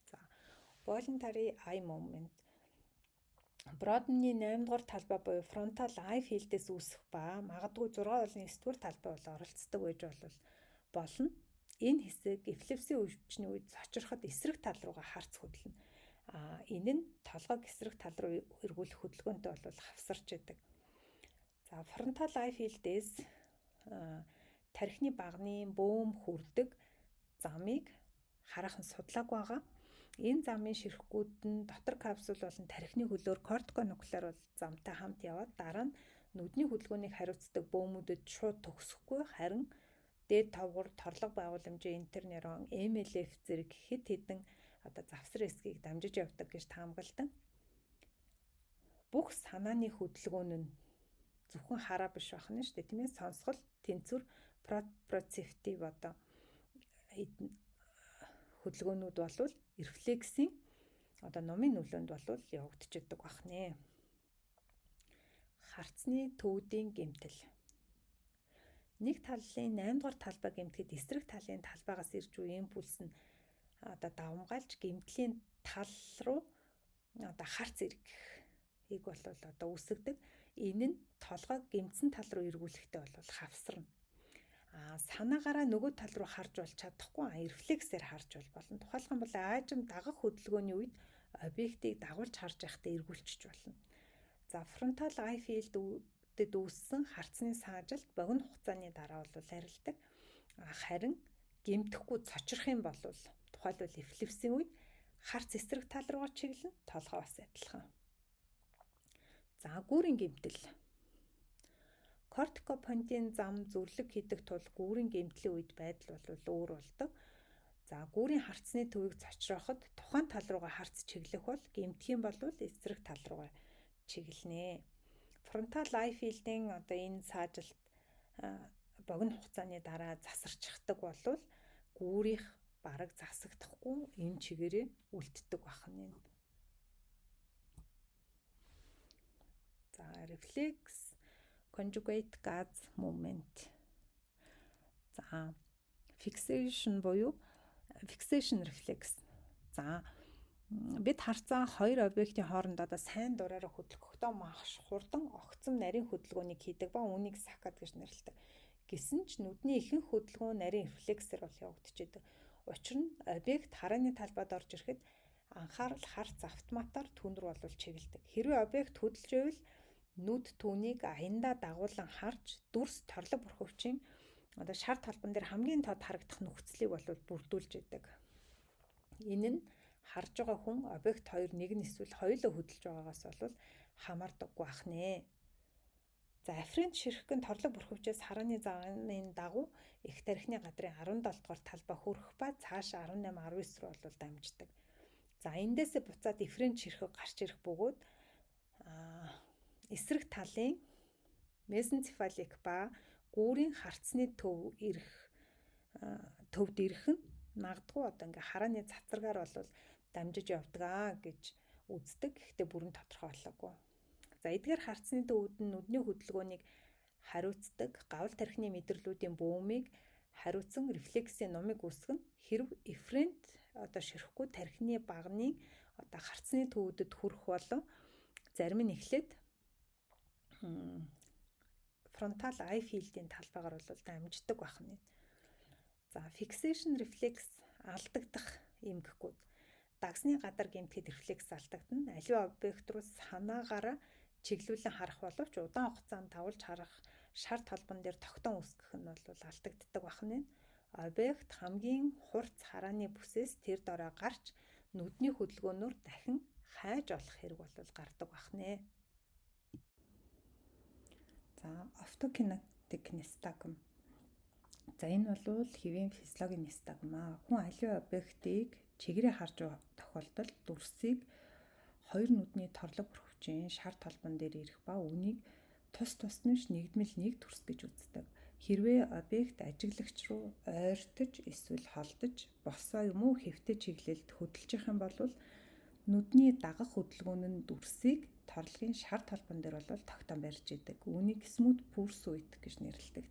За, voluntary eye movement. Бродны 8 дугаар талбай буюу frontal eye field-ээс үүсэх ба магадгүй 6 болон 9 дугаар талбай бол оролцдог байж болно. Энэ хэсэг эпилепсийн өвчний үед цочроход эсрэг тал руугаа харц хөдлөнө. Энэ нь толгойг эсрэг тал руу эргүүлэх хөдөлгөөнтэй бол хавсарч идэг. За, frontal eye field-ээс тархины багны бөөм хүрдэг замыг хараахан судлаагүй байгаа. Энэ замын ширхгүүд нь дотор капсул болон тархины хөлөөр кортиконуклеар бол замтай хамт яваад дараа нь нүдний хөдөлгөөнийг хариуцдаг бөөмүүдэд шууд төгсөхгүй, харин дээд товгор торлого байгууламжийн интернейрон, MLF зэрэг хэд хэдэн одоо завсар хэсгийг дамжиж явдаг гэж таамагладаг. Бүх санааны хөдөлгөөн нь зөвхөн хараа биш байх нь шүү дээ, тийм ээ, сонсгол, тэнцвэр, проприоцептив одоо хөдөлгөөнүүд болвол рефлексийн одоо нумын нөлөөнд болвол явагдчихдаг байх нэ. Харцны төвдийн гэмтэл. Нэг талын 8 дугаар талбай гэмтэхэд эсрэг талын талбайгаас ирж буй импульс нь одоо давамгайлж гэмтлийн тал руу одоо харц эргэхийг бол одоо үүсгэдэг. Энэ нь толгойг гэмтсэн тал руу эргүүлэхдээ бол хавсарна. Санаагаараа нөгөө тал руу харж бол чадахгүй, рефлексээр харж бол болно. Тухайлах юм бол аажим дагах хөдөлгөөний үед объектыг дагуулж харж байхдаа эргүүлчих болно. За, frontal eye field-дэд үүссэн харцны саажилт богино хугацааны дараа бол арилдаг. Харин гэмтэхгүй цочрох юм бол тухайлбал эпилепсийн үед харц эсрэг тал руугаа чиглэнэ, толгой бас адилхан. За, гүүрийн гэмтэл. Кортикопонтин зам зүрлэг хийдэг тул гүүрийн гэмтлийн үед байдал бол өөр болдог. За, гүүрийн харцны төвийг цочрооход тухайн тал руугаа харц чиглэх бол гэмтэх юм бол эсрэг тал руугаа чиглэнэ. Frontal eye field-ийн одоо энэ саажилт богино хугацааны дараа засарчихдаг болвол гүүрийнх бараг засагдахгүй энэ чигээрээ үлддэг байх нь. За, reflex conjugate gas movement. За, fixation буюу fixation reflex. За, бид харцаа хоёр объектын хооронд одоо сайн дураараа хөдөлгөхдөө маш хурдан огцом нарийн хөдөлгөөнийг хийдэг ба үүнийг сакад гэж нэрлэдэг. Гэсэн ч нүдний ихэнх хөдөлгөөн нарийн рефлексээр бол явагдчихэдэг. Учир нь объект харааны талбайд орж ирэхэд анхаарал харц автоматар түүн рүү бол чиглэдэг. Хэрвээ объект хөдөлж байвал нүд түүнийг аяндаа дагуулan харж дүрс торлог бүрхөвчийн одоо шар толбон дээр хамгийн тод харагдах нөхцөлийг бол бүрдүүлж идэг. Энэ нь харж байгаа хүн объект хоёр нэг нь эсвэл хоёулаа хөдөлж байгаагаас бол хамаардаггүй ах нэ. За, аферент ширхэг нь торлог бүрхөвчээс харааны замын дагуу их тархины гадрын 17 дугаар талбай хүрэх ба цааш 18 19 рүү бол дамждаг. За, эндээсээ буцаад эферент ширхэг гарч ирэх бөгөөд эсрэг талын мезенцефалик ба гүүрийн харцны төв ирэх төвд ирэх нь магадгүй одоо ингээ харааны цацрагаар бол дамжиж явдаг аа гэж үздэг. Гэхдээ бүрэн тодорхойлоогүй. За, эдгээр харцны төвүүд нь нүдний хөдөлгөөнийг хариуцдаг гавл тархины мэдрэлүүдийн бөөмийг хариуцсан рефлексийн нумыг үүсгэн. Хэрв эферент одоо ширхэхгүй тархины багны одоо харцны төвүүдэд хүрэх болон зарим нь эхлээд фронтал eye field-ийн талбайгаар бол дамждаг байх нь. За, fixation reflex алдагдах эмгэхгүүд. Дагсны гадар гэмтгэд рефлекс алдагдана. Аливаа объект руу санаагаараа чиглүүлэн харах боловч удаан хугацаанд тавуулж харах шар толбон дээр тогтон үүсгэх нь бол алдагддаг байх нь. Объект хамгийн хурц харааны бүсээс тэр дорой гарч нүдний хөдөлгөөнөөр дахин хайж олох хэрэг бол гардаг байх нэ. За, оптокинетик нистагм. За, энэ бол хэвийн физиологийн нистагм аа. Хүн аливаа объектыг чигээрээ харж байгаа тохиолдолд дүрсийг хоёр нүдний торлог бүрхөвчийн шар толбон дээр ирэх ба үүнийг тус тус нь биш нэгдмэл нэг төрс гэж үздэг. Хэрвээ объект ажиглагч руу ойртож эсвэл холдож босоо юм уу хэвтэй чиглэлд хөдөлж явах юм бол нүдний дагах хөдөлгөөн нь дүрсийг торлогийн шар толбон дээр бол тогтоон барьж идэг. Үүнийг smooth pursuit гэж нэрлэдэг.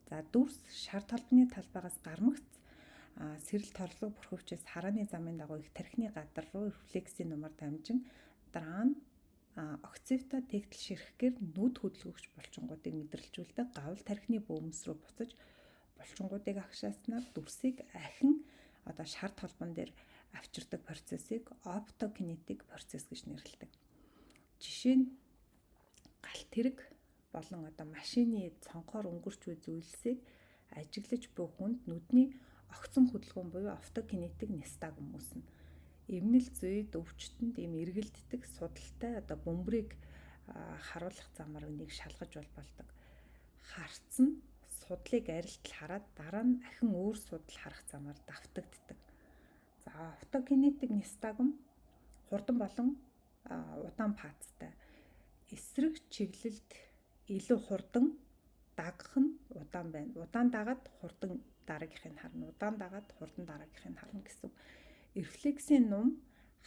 За, дүрс шар толбны талбайгаас гармагц сэрэл торлог бүрхөвчээс харааны замын дагуу их тархины гадар руу рефлексийн нумаар дамжин дараа нь окцивта тэгтэл ширхгээр нүд хөдөлгөгч булчингуудыг мэдрэлжүүлдэг гавл тархины бөөмс рүү буцаж булчингуудыг агшааснаар дүрсийг ахин одоо шар толбон дээр авчирдаг процессыг оптокинетик процесс гэж нэрлэдэг. Жишээ нь галт тэрэг болон одоо машины цонхоор өнгөрч буй зүйлсийг ажиглаж буй хүнд нүдний огцом хөдөлгөөн буюу оптокинетик нистагм үүснэ. Эмнэл зүйд өвчтөнд ийм эргэлддэг судалтай одоо бөмбөрийг харуулах замаар нэг шалгаж бол болдог. Харц нь судлыг арилтал хараад дараа нь ахин өөр судал харах замаар давтагддаг. За, оптокинетик нистагм хурдан болон удаан фазтай. Эсрэг чиглэлд илүү хурдан дагах нь удаан байна. Удаан дагаад хурдан дараагийнхыг харна. Удаан дагаад хурдан дараагийнхыг харна гэсэн. Рефлексийн нум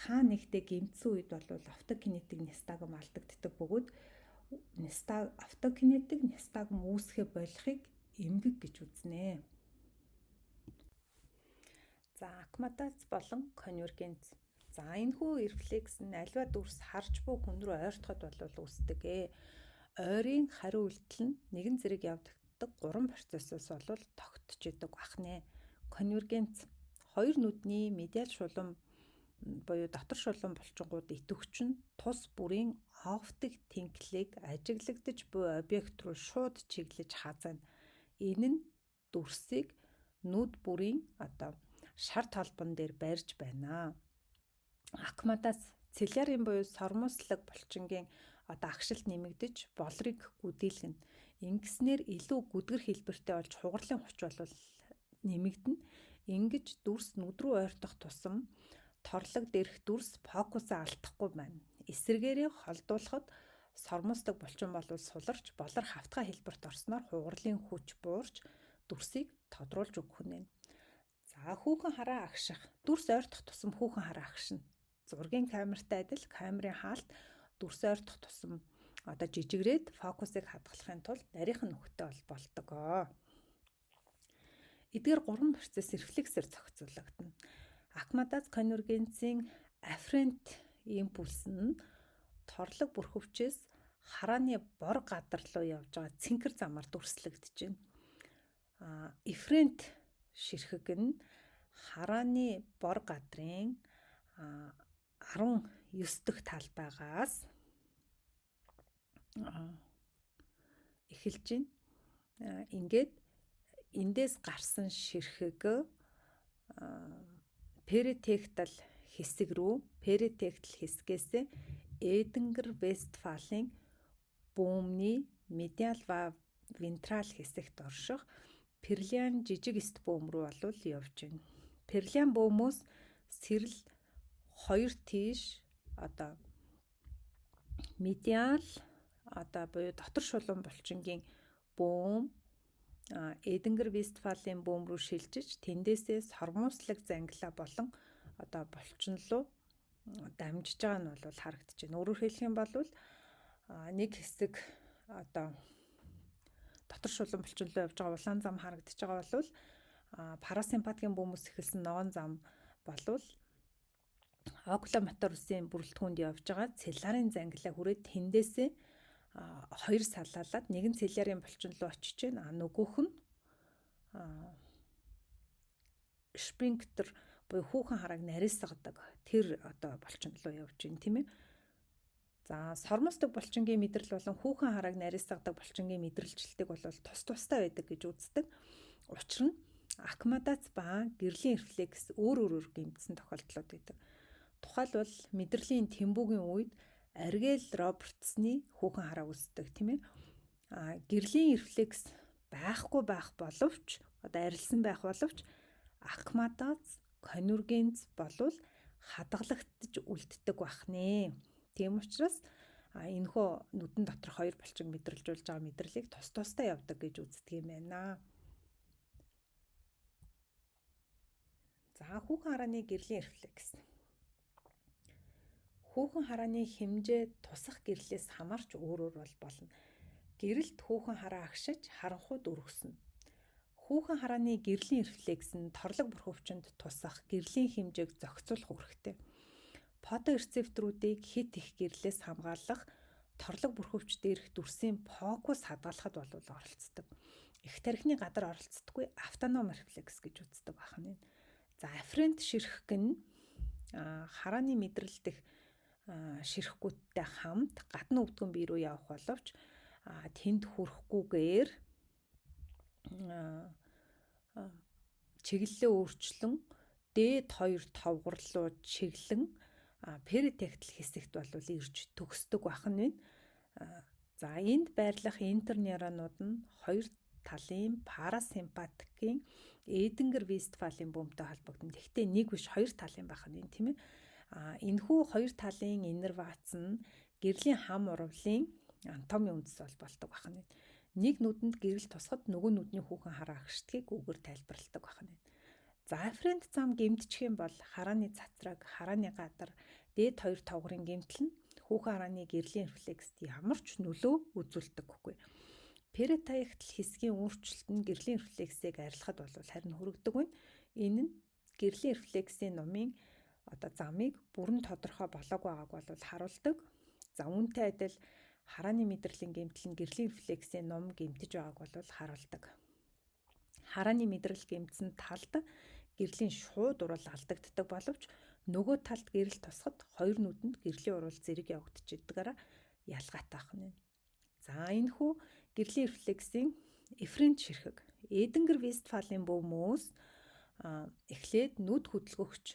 хаа нэгтээ гэмтсэн үед бол оптокинетик нистагм алдагддаг бөгөөд оптокинетик нистагм үүсэхэ болохыг эмгэг гэж үзнэ. За, аккомодац болон конвергенц. За, энэхүү рефлекс нь аливаа дүрс харж буй хүн рүү ойртоход бол үүсдэг. Ойрын хариу үйлдэл нь нэгэн зэрэг явагддаг гурван процессоос бол тогтож идэг бах нэ. Конвергенц хоёр нүдний медиал шулуун буюу дотор шулуун булчингууд идэвхч нь тус бүрийн оптик тэнхлэг ажиглагдаж буй объект руу шууд чиглэж хазаана. Энэ нь дүрсийг нүд бүрийн одоо шар толбон дээр барьж байна. Аккомодас цилиарын буюу сормууслаг булчингийн одоо агшилт нэмэгдэж болрыг гүдийлгэнэ. Ингэснээр илүү гүдгэр хэлбэртэй болж хугарлын хүч бол нэмэгдэнэ. Ингэж дүрс нүд рүү ойртох тусам торлог дээрх дүрс фокусаа алдахгүй байна. Эсрэгээрээ холдуулахад сормуусдаг булчин болвол суларч болор хавтгай хэлбэрт орсноор хугарлын хүч буурч дүрсийг тодруулж өгөх нь. За, хүүхэн хараа агших. Дүрс ойртох тусам хүүхэн хараа агшина. Зургийн камертай адил камерын хаалт дүрс ойртох тусам одоо жижигрээд фокусыг хадгалахын тулд нарийнхан нөхөтэй бол болдог. Эдгээр гурван процесс рефлексээр зохицуулагдана. Аккомодац конвергенцийн афферент импульс нь торлог бүрхөвчээс харааны бор гадар руу явж байгаа цэнхэр замаар дүрслэгдэж байна. Эфферент ширхэг нь харааны бор гадрын 19 дэх талбайгаас эхэлж байна. Ингээд эндээс гарсан ширхэг перитектал хэсэг рүү, перитектал хэсгээс Эдингер Вестфалийн бөөмний медиал ба вентрал хэсэгт орших перлиан жижиг эст бөөм рүү болвол явж байна. Перлиан бөөмөөс сэрэл хоёр тийш одоо медиал одоо буюу дотор шулуун булчингийн бөөм, Эдингер Вестфалийн бөөм рүү шилжиж, тэндээсээ сормууслаг зангилаа болон одоо булчин руу дамжиж байгаа нь бол харагдаж байна. Өөрөөр хэлэх юм бол нэг хэсэг одоо дотор шулуун булчин руу явж байгаа улаан зам харагдаж байгаа бол парасимпатикийн бөөмөөс эхэлсэн ногоон зам болвол окуломотор үсийн бүрэлдэхүүнд явж байгаа целлярын зангилаа хүрээд тэндээсээ хоёр салаалаад нэг нь целлярын булчин руу очиж байна. А нөгөөх нь шпинктер буюу хүүхэн харааг нарийсгадаг тэр одоо булчин руу явж байна, тийм ээ. За, сормосдог булчингийн мэдрэл болон хүүхэн харааг нарийсгадаг булчингийн мэдрэлчлэлтийг бол тус тустай байдаг гэж үздэг. Учир нь аккомодац ба гэрлийн рефлекс өөр өөрөөр гэмтсэн тохиолдлууд байдаг. Тухайлбал мэдрэлийн тэмбүүгийн үед Аргел Робертсны хүүхэн хараа үүсдэг, тийм ээ. А гэрлийн рефлекс байхгүй байх боловч одоо арилсан байх боловч аккомодац конвергенц болвол хадгалагдаж үлддэг байх нэ. Тийм учраас энэхүү нүдэн доторх хоёр булчин мэдрэлжүүлж байгаа мэдрэлийг тус тустай явдаг гэж үздэг юм байна. За, хүүхэн харааны гэрлийн рефлекс. Хүүхэн харааны хэмжээ тусах гэрлээс хамаарч өөр өөр бол болно. Гэрэлт хүүхэн хараа агшиж харанхуйд өргөснө. Хүүхэн харааны гэрлийн рефлекс нь торлог бүрхөвчөнд тусах гэрлийн хэмжээг зохицуулах үүрэгтэй. Фоторецепторуудыг хит их гэрлээс хамгаалах торлог бүрхөвч дээрх дүрсийн фокус хадгалахад бол оролцдог. Их тархины гадар оролцдоггүй автоном рефлекс гэж үздэг байна. За, афферент ширхэг нь харааны мэдрэл дэх ширхгүүттэй хамт гадна өвдгөн бие рүү явах боловч тэнд хүрэхгүйгээр чиглэлээ өөрчлөн дээд хоёр товгор руу чиглэн перитектал хэсэгт бол ирж төгсдөг байх нь байна. За, энд байрлах интернейронууд нь хоёр талын парасимпатикийн Эдингер Вестфалийн бөмтэй холбогдно. Тэгэхдээ нэг биш, хоёр талын байх нь, тийм ээ. Энэхүү хоёр талын иннервац нь гэрлийн хам урвлын анатомийн үндэс бол болдог байх нь. Нэг нүдэнд гэрэл тусахад нөгөө нүдний хүүхэн хараа агшдгийг үгээр тайлбарладаг байх нь. За, афферент зам гэмтчих юм бол харааны цацраг, харааны гадар, дээд хоёр товгорын гэмтэл нь хүүхэн харааны гэрлийн рефлекст ямар ч нөлөө үзүүлдэггүй. Перитаягтал хэсгийн өөрчлөлт нь гэрлийн рефлексийг арилгахад бол харин хүргэдэг байна. Энэ нь гэрлийн рефлексийн нумын одоо замыг бүрэн тодорхой болоог байгааг бол харуулдаг. За, үүнтэй адил харааны мэдрэлийн гэмтэл нь гэрлийн рефлексийн нум гэмтэж байгааг бол харуулдаг. Харааны мэдрэл гэмтсэн талд гэрлийн шууд урал алдагддаг боловч нөгөө талд гэрэл тусахад хоёр нүдэнд гэрлийн урал зэрэг явагдчихдгаараа ялгаатай байх нь. За, энэхүү гэрлийн рефлексийн эфферент ширхэг Эдингер Вестфалийн бөөмөөс эхлээд нүд хөдөлгөгч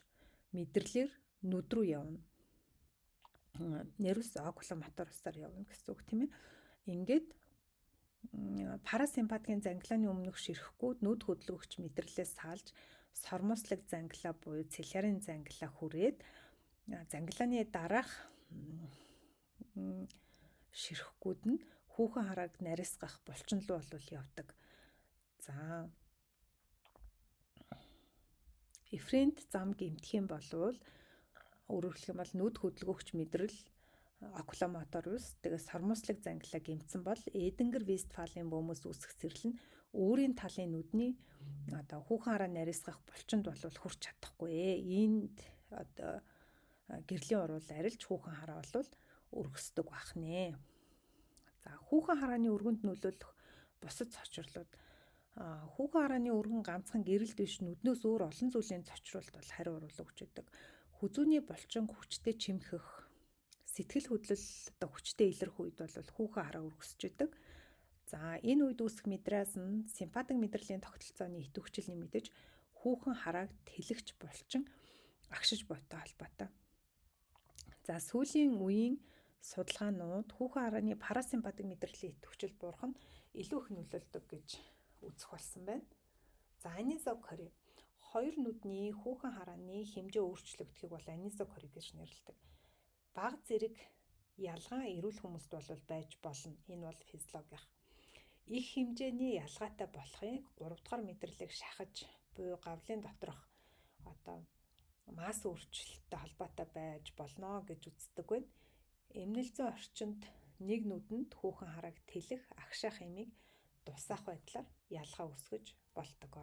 мэдрэлээр нүд рүү явна. Нервус окуломотор усаар явна гэсэн үг, тийм ээ. Ингээд парасимпатикийн зангилааны өмнөх ширхэхгүүд нүд хөдөлгөгч мэдрэлээс салж сормууслаг зангилаа буюу целлярын зангилаа хүрээд зангилааны дараах ширхгүүд нь хүүхэн харааг нарийсгах булчин руу бол явдаг. За эфферент зам гэмтэх юм болвол өөрөөр хэлэх юм бол нүд хөдөлгөөгч мэдрэл окуломотор ус тэгээ сормууслаг зангилаа гэмтсэн бол Эдингер Вестфалийн бөмөөс үүсэх сэрэл нь өөрийн талын нүдний одоо хүүхэн хараа нарийсгах булчинд бол хүрч чадахгүй. Энд одоо гэрлийн уруул арилж хүүхэн хараа бол өргөсдөг байх нэ. За хүүхэн харааны өргөнд нөлөөлөх бусад цочрлууд хүүхэн харааны өргөн ганцхан гэрэлд биш нүднөөс өөр олон зүйлийн цочролд бол хариу уруул өгч өгдөг. Хүзүүний булчин хүчтэй чимхэх, сэтгэл хөдлөл одоо хүчтэй илэрх үед бол хүүхэн хараа өргөсөж идэг. За энэ үед үүсэх мэдраас нь симпатик мэдрэлийн тогтолцооны идэвхжил нэмэгдэж хүүхэн харааг тэлэгч булчин агшиж буйтай холбоотой. За сүүлийн үеийн судалгаанууд хүүхэн харааны парасимпатик мэдрэлийн идэвхжил буурах нь илүү их нөлөөлдөг гэж үзэх болсон байна. За анизокори хоёр нүдний хүүхэн харааны хэмжээ өөрчлөгдөхийг бол анизокори гэж нэрлэдэг. Баг зэрэг ялгаа эрүүл хүмүүст бол байж болно. Энэ бол физиологийнх. Их хэмжээний ялгаатай болохыг 3 дугаар мэдрэлийг шахаж буюу гавлын доторх одоо масс өөрчлөлттэй холбоотой байж болно гэж үздэг байна. Эмнэл зүйн орчинд нэг нүдэнд хүүхэн харааг тэлэх, агшаах эмийг тусаах байдлаар ялгаа үүсгэж болдог.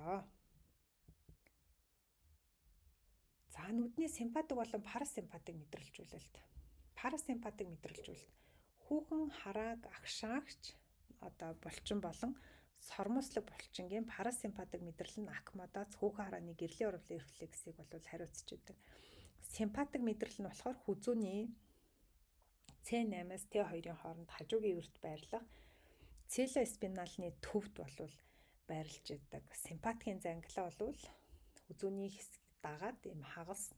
За нүдний симпатик болон парасимпатик мэдрэлжүүлэлт. Парасимпатик мэдрэлжүүлэлт хүүхэн харааг агшаагч одоо булчин болон сормууслаг булчингийн парасимпатик мэдрэл нь аккомодац хүүхэн харааны гэрлийн уруулын рефлексийг бол хариуцж идэг. Симпатик мэдрэл нь болохоор хүзүүний C8-аас T2-ын хооронд хажуугийн эвэрт байрлах целлоспиналны төвд болвол байрлаж идэг. Симпатикийн зангилаа болвол хүзүүний хэсэг дагаад ийм хагас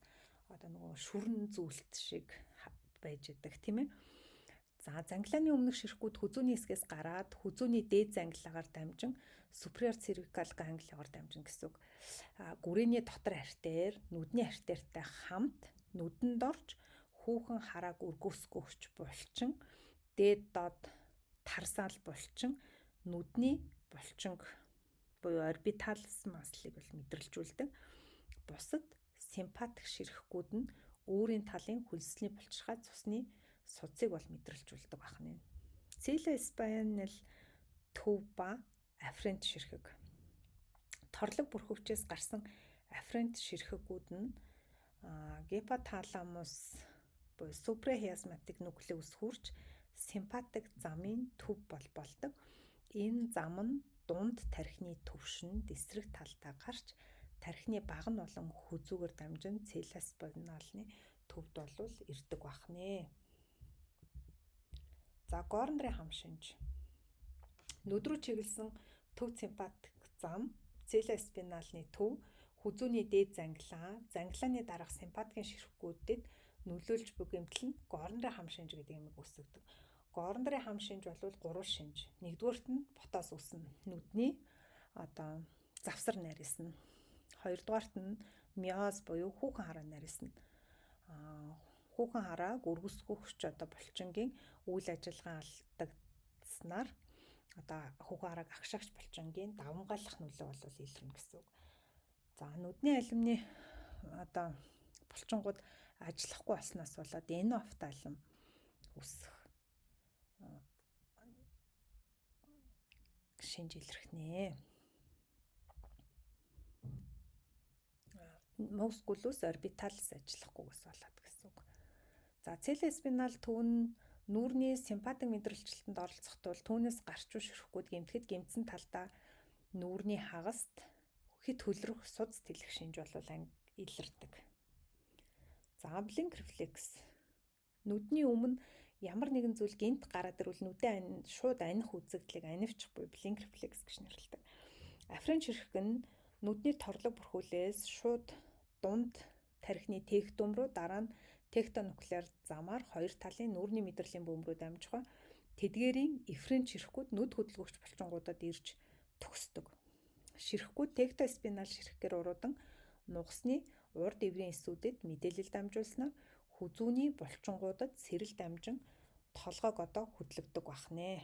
одоо нөгөө шүрэн зүйлт шиг байж идэг, тийм ээ. За зангилааны өмнөх ширхгүүд хүзүүний хэсгээс гараад хүзүүний дээд зангилаагаар дамжин superior cervical ganglion-оор дамжин гэсэн үг. Гүрээний дотор артер, нүдний артертай хамт нүдэнд орж хүүхэн харааг өргөөсгөгч булчин, дээд доод тарсаал булчин, нүдний булчинг буюу orbitalis маслыг бол мэдрэлжүүлдэг. Бусад симпатик ширхгүүд нь өөрийн талын хөлсний булчирхай цусны судсыг бол мэдрэлжүүлдэг байх нь. Целлоспинал төв ба афферент ширхэг. Торлог бүрхөвчээс гарсан афферент ширхэгүүд нь гипоталамус буюу супрахиасматик нуклеус хүрч симпатик замын төв бол болдог. Энэ зам нь дунд тархины төвшөнд эсрэг талдаа гарч тархины баг нь болон хүзүүгээр дамжин целлоспиналны төвд болвол ирдэг байх нэ. За Горнерын хам шинж. Нүд рүү чиглэсэн төв симпатик зам, целлоспиналны төв, хүзүүний дээд зангилаа, зангилааны дараах симпатикийн ширхгүүдэд нөлөөлж буй гэмтэл нь Горнерын хам шинж гэдэг юмыг үүсгэдэг. Горнерын хам шинж бол гурван шинж. Нэгдүгээрт нь ботоос үүснэ. Нүдний одоо завсар нарийсна. Хоёрдугаарт нь миоз буюу хүүхэн хараа нарийсна. Хүүхэн харааг өргөсгөгч одоо булчингийн үйл ажиллагаа алдагдсанаар одоо хүүхэн харааг агшаагч булчингийн давамгайлах нөлөө бол илэрнэ гэсэн үг. За нүдний алимны одоо булчингууд ажиллахгүй болсноос болоод энэ офталм үүсэх шинж илэрх нэ. Мускулус орбиталис ажиллахгүйгээс болоод гэсэн үг. За целлоспинал төв нь нүүрний симпатик мэдрэлчлэлтэнд оролцох тул түүнээс гарч ширхгүүд гэмтгэд гэмтсэн талдаа нүүрний хагаст хэд хөлрөх судас тэлэх шинж бол илэрдэг. За блинк рефлекс. Нүдний өмнө ямар нэгэн зүйл гинт гараад ирвэл нүдээ шууд аних үзэгдлийг анивчих буюу блинк рефлекс гэж нэрлэдэг. Афферент ширхэг нь нүдний торлог бүрхүүлээс шууд дунд тархины тегтум руу дараа нь тектонуклеар замаар хоёр талын нүүрний мэдрэлийн бөм рүү дамжих ба тэдгээрийн эфферент ширхгүүд нүд хөдөлгөгч булчингуудад ирж төгсдөг. Ширхгүүд тектоспинал ширхгээр уруудан Нугасны урд эврийн эсүүдэд мэдээлэл дамжуулснаар хүзүүний булчингуудад сэрэл дамжин толгойг одоо хөдлөгдөг бахнэ.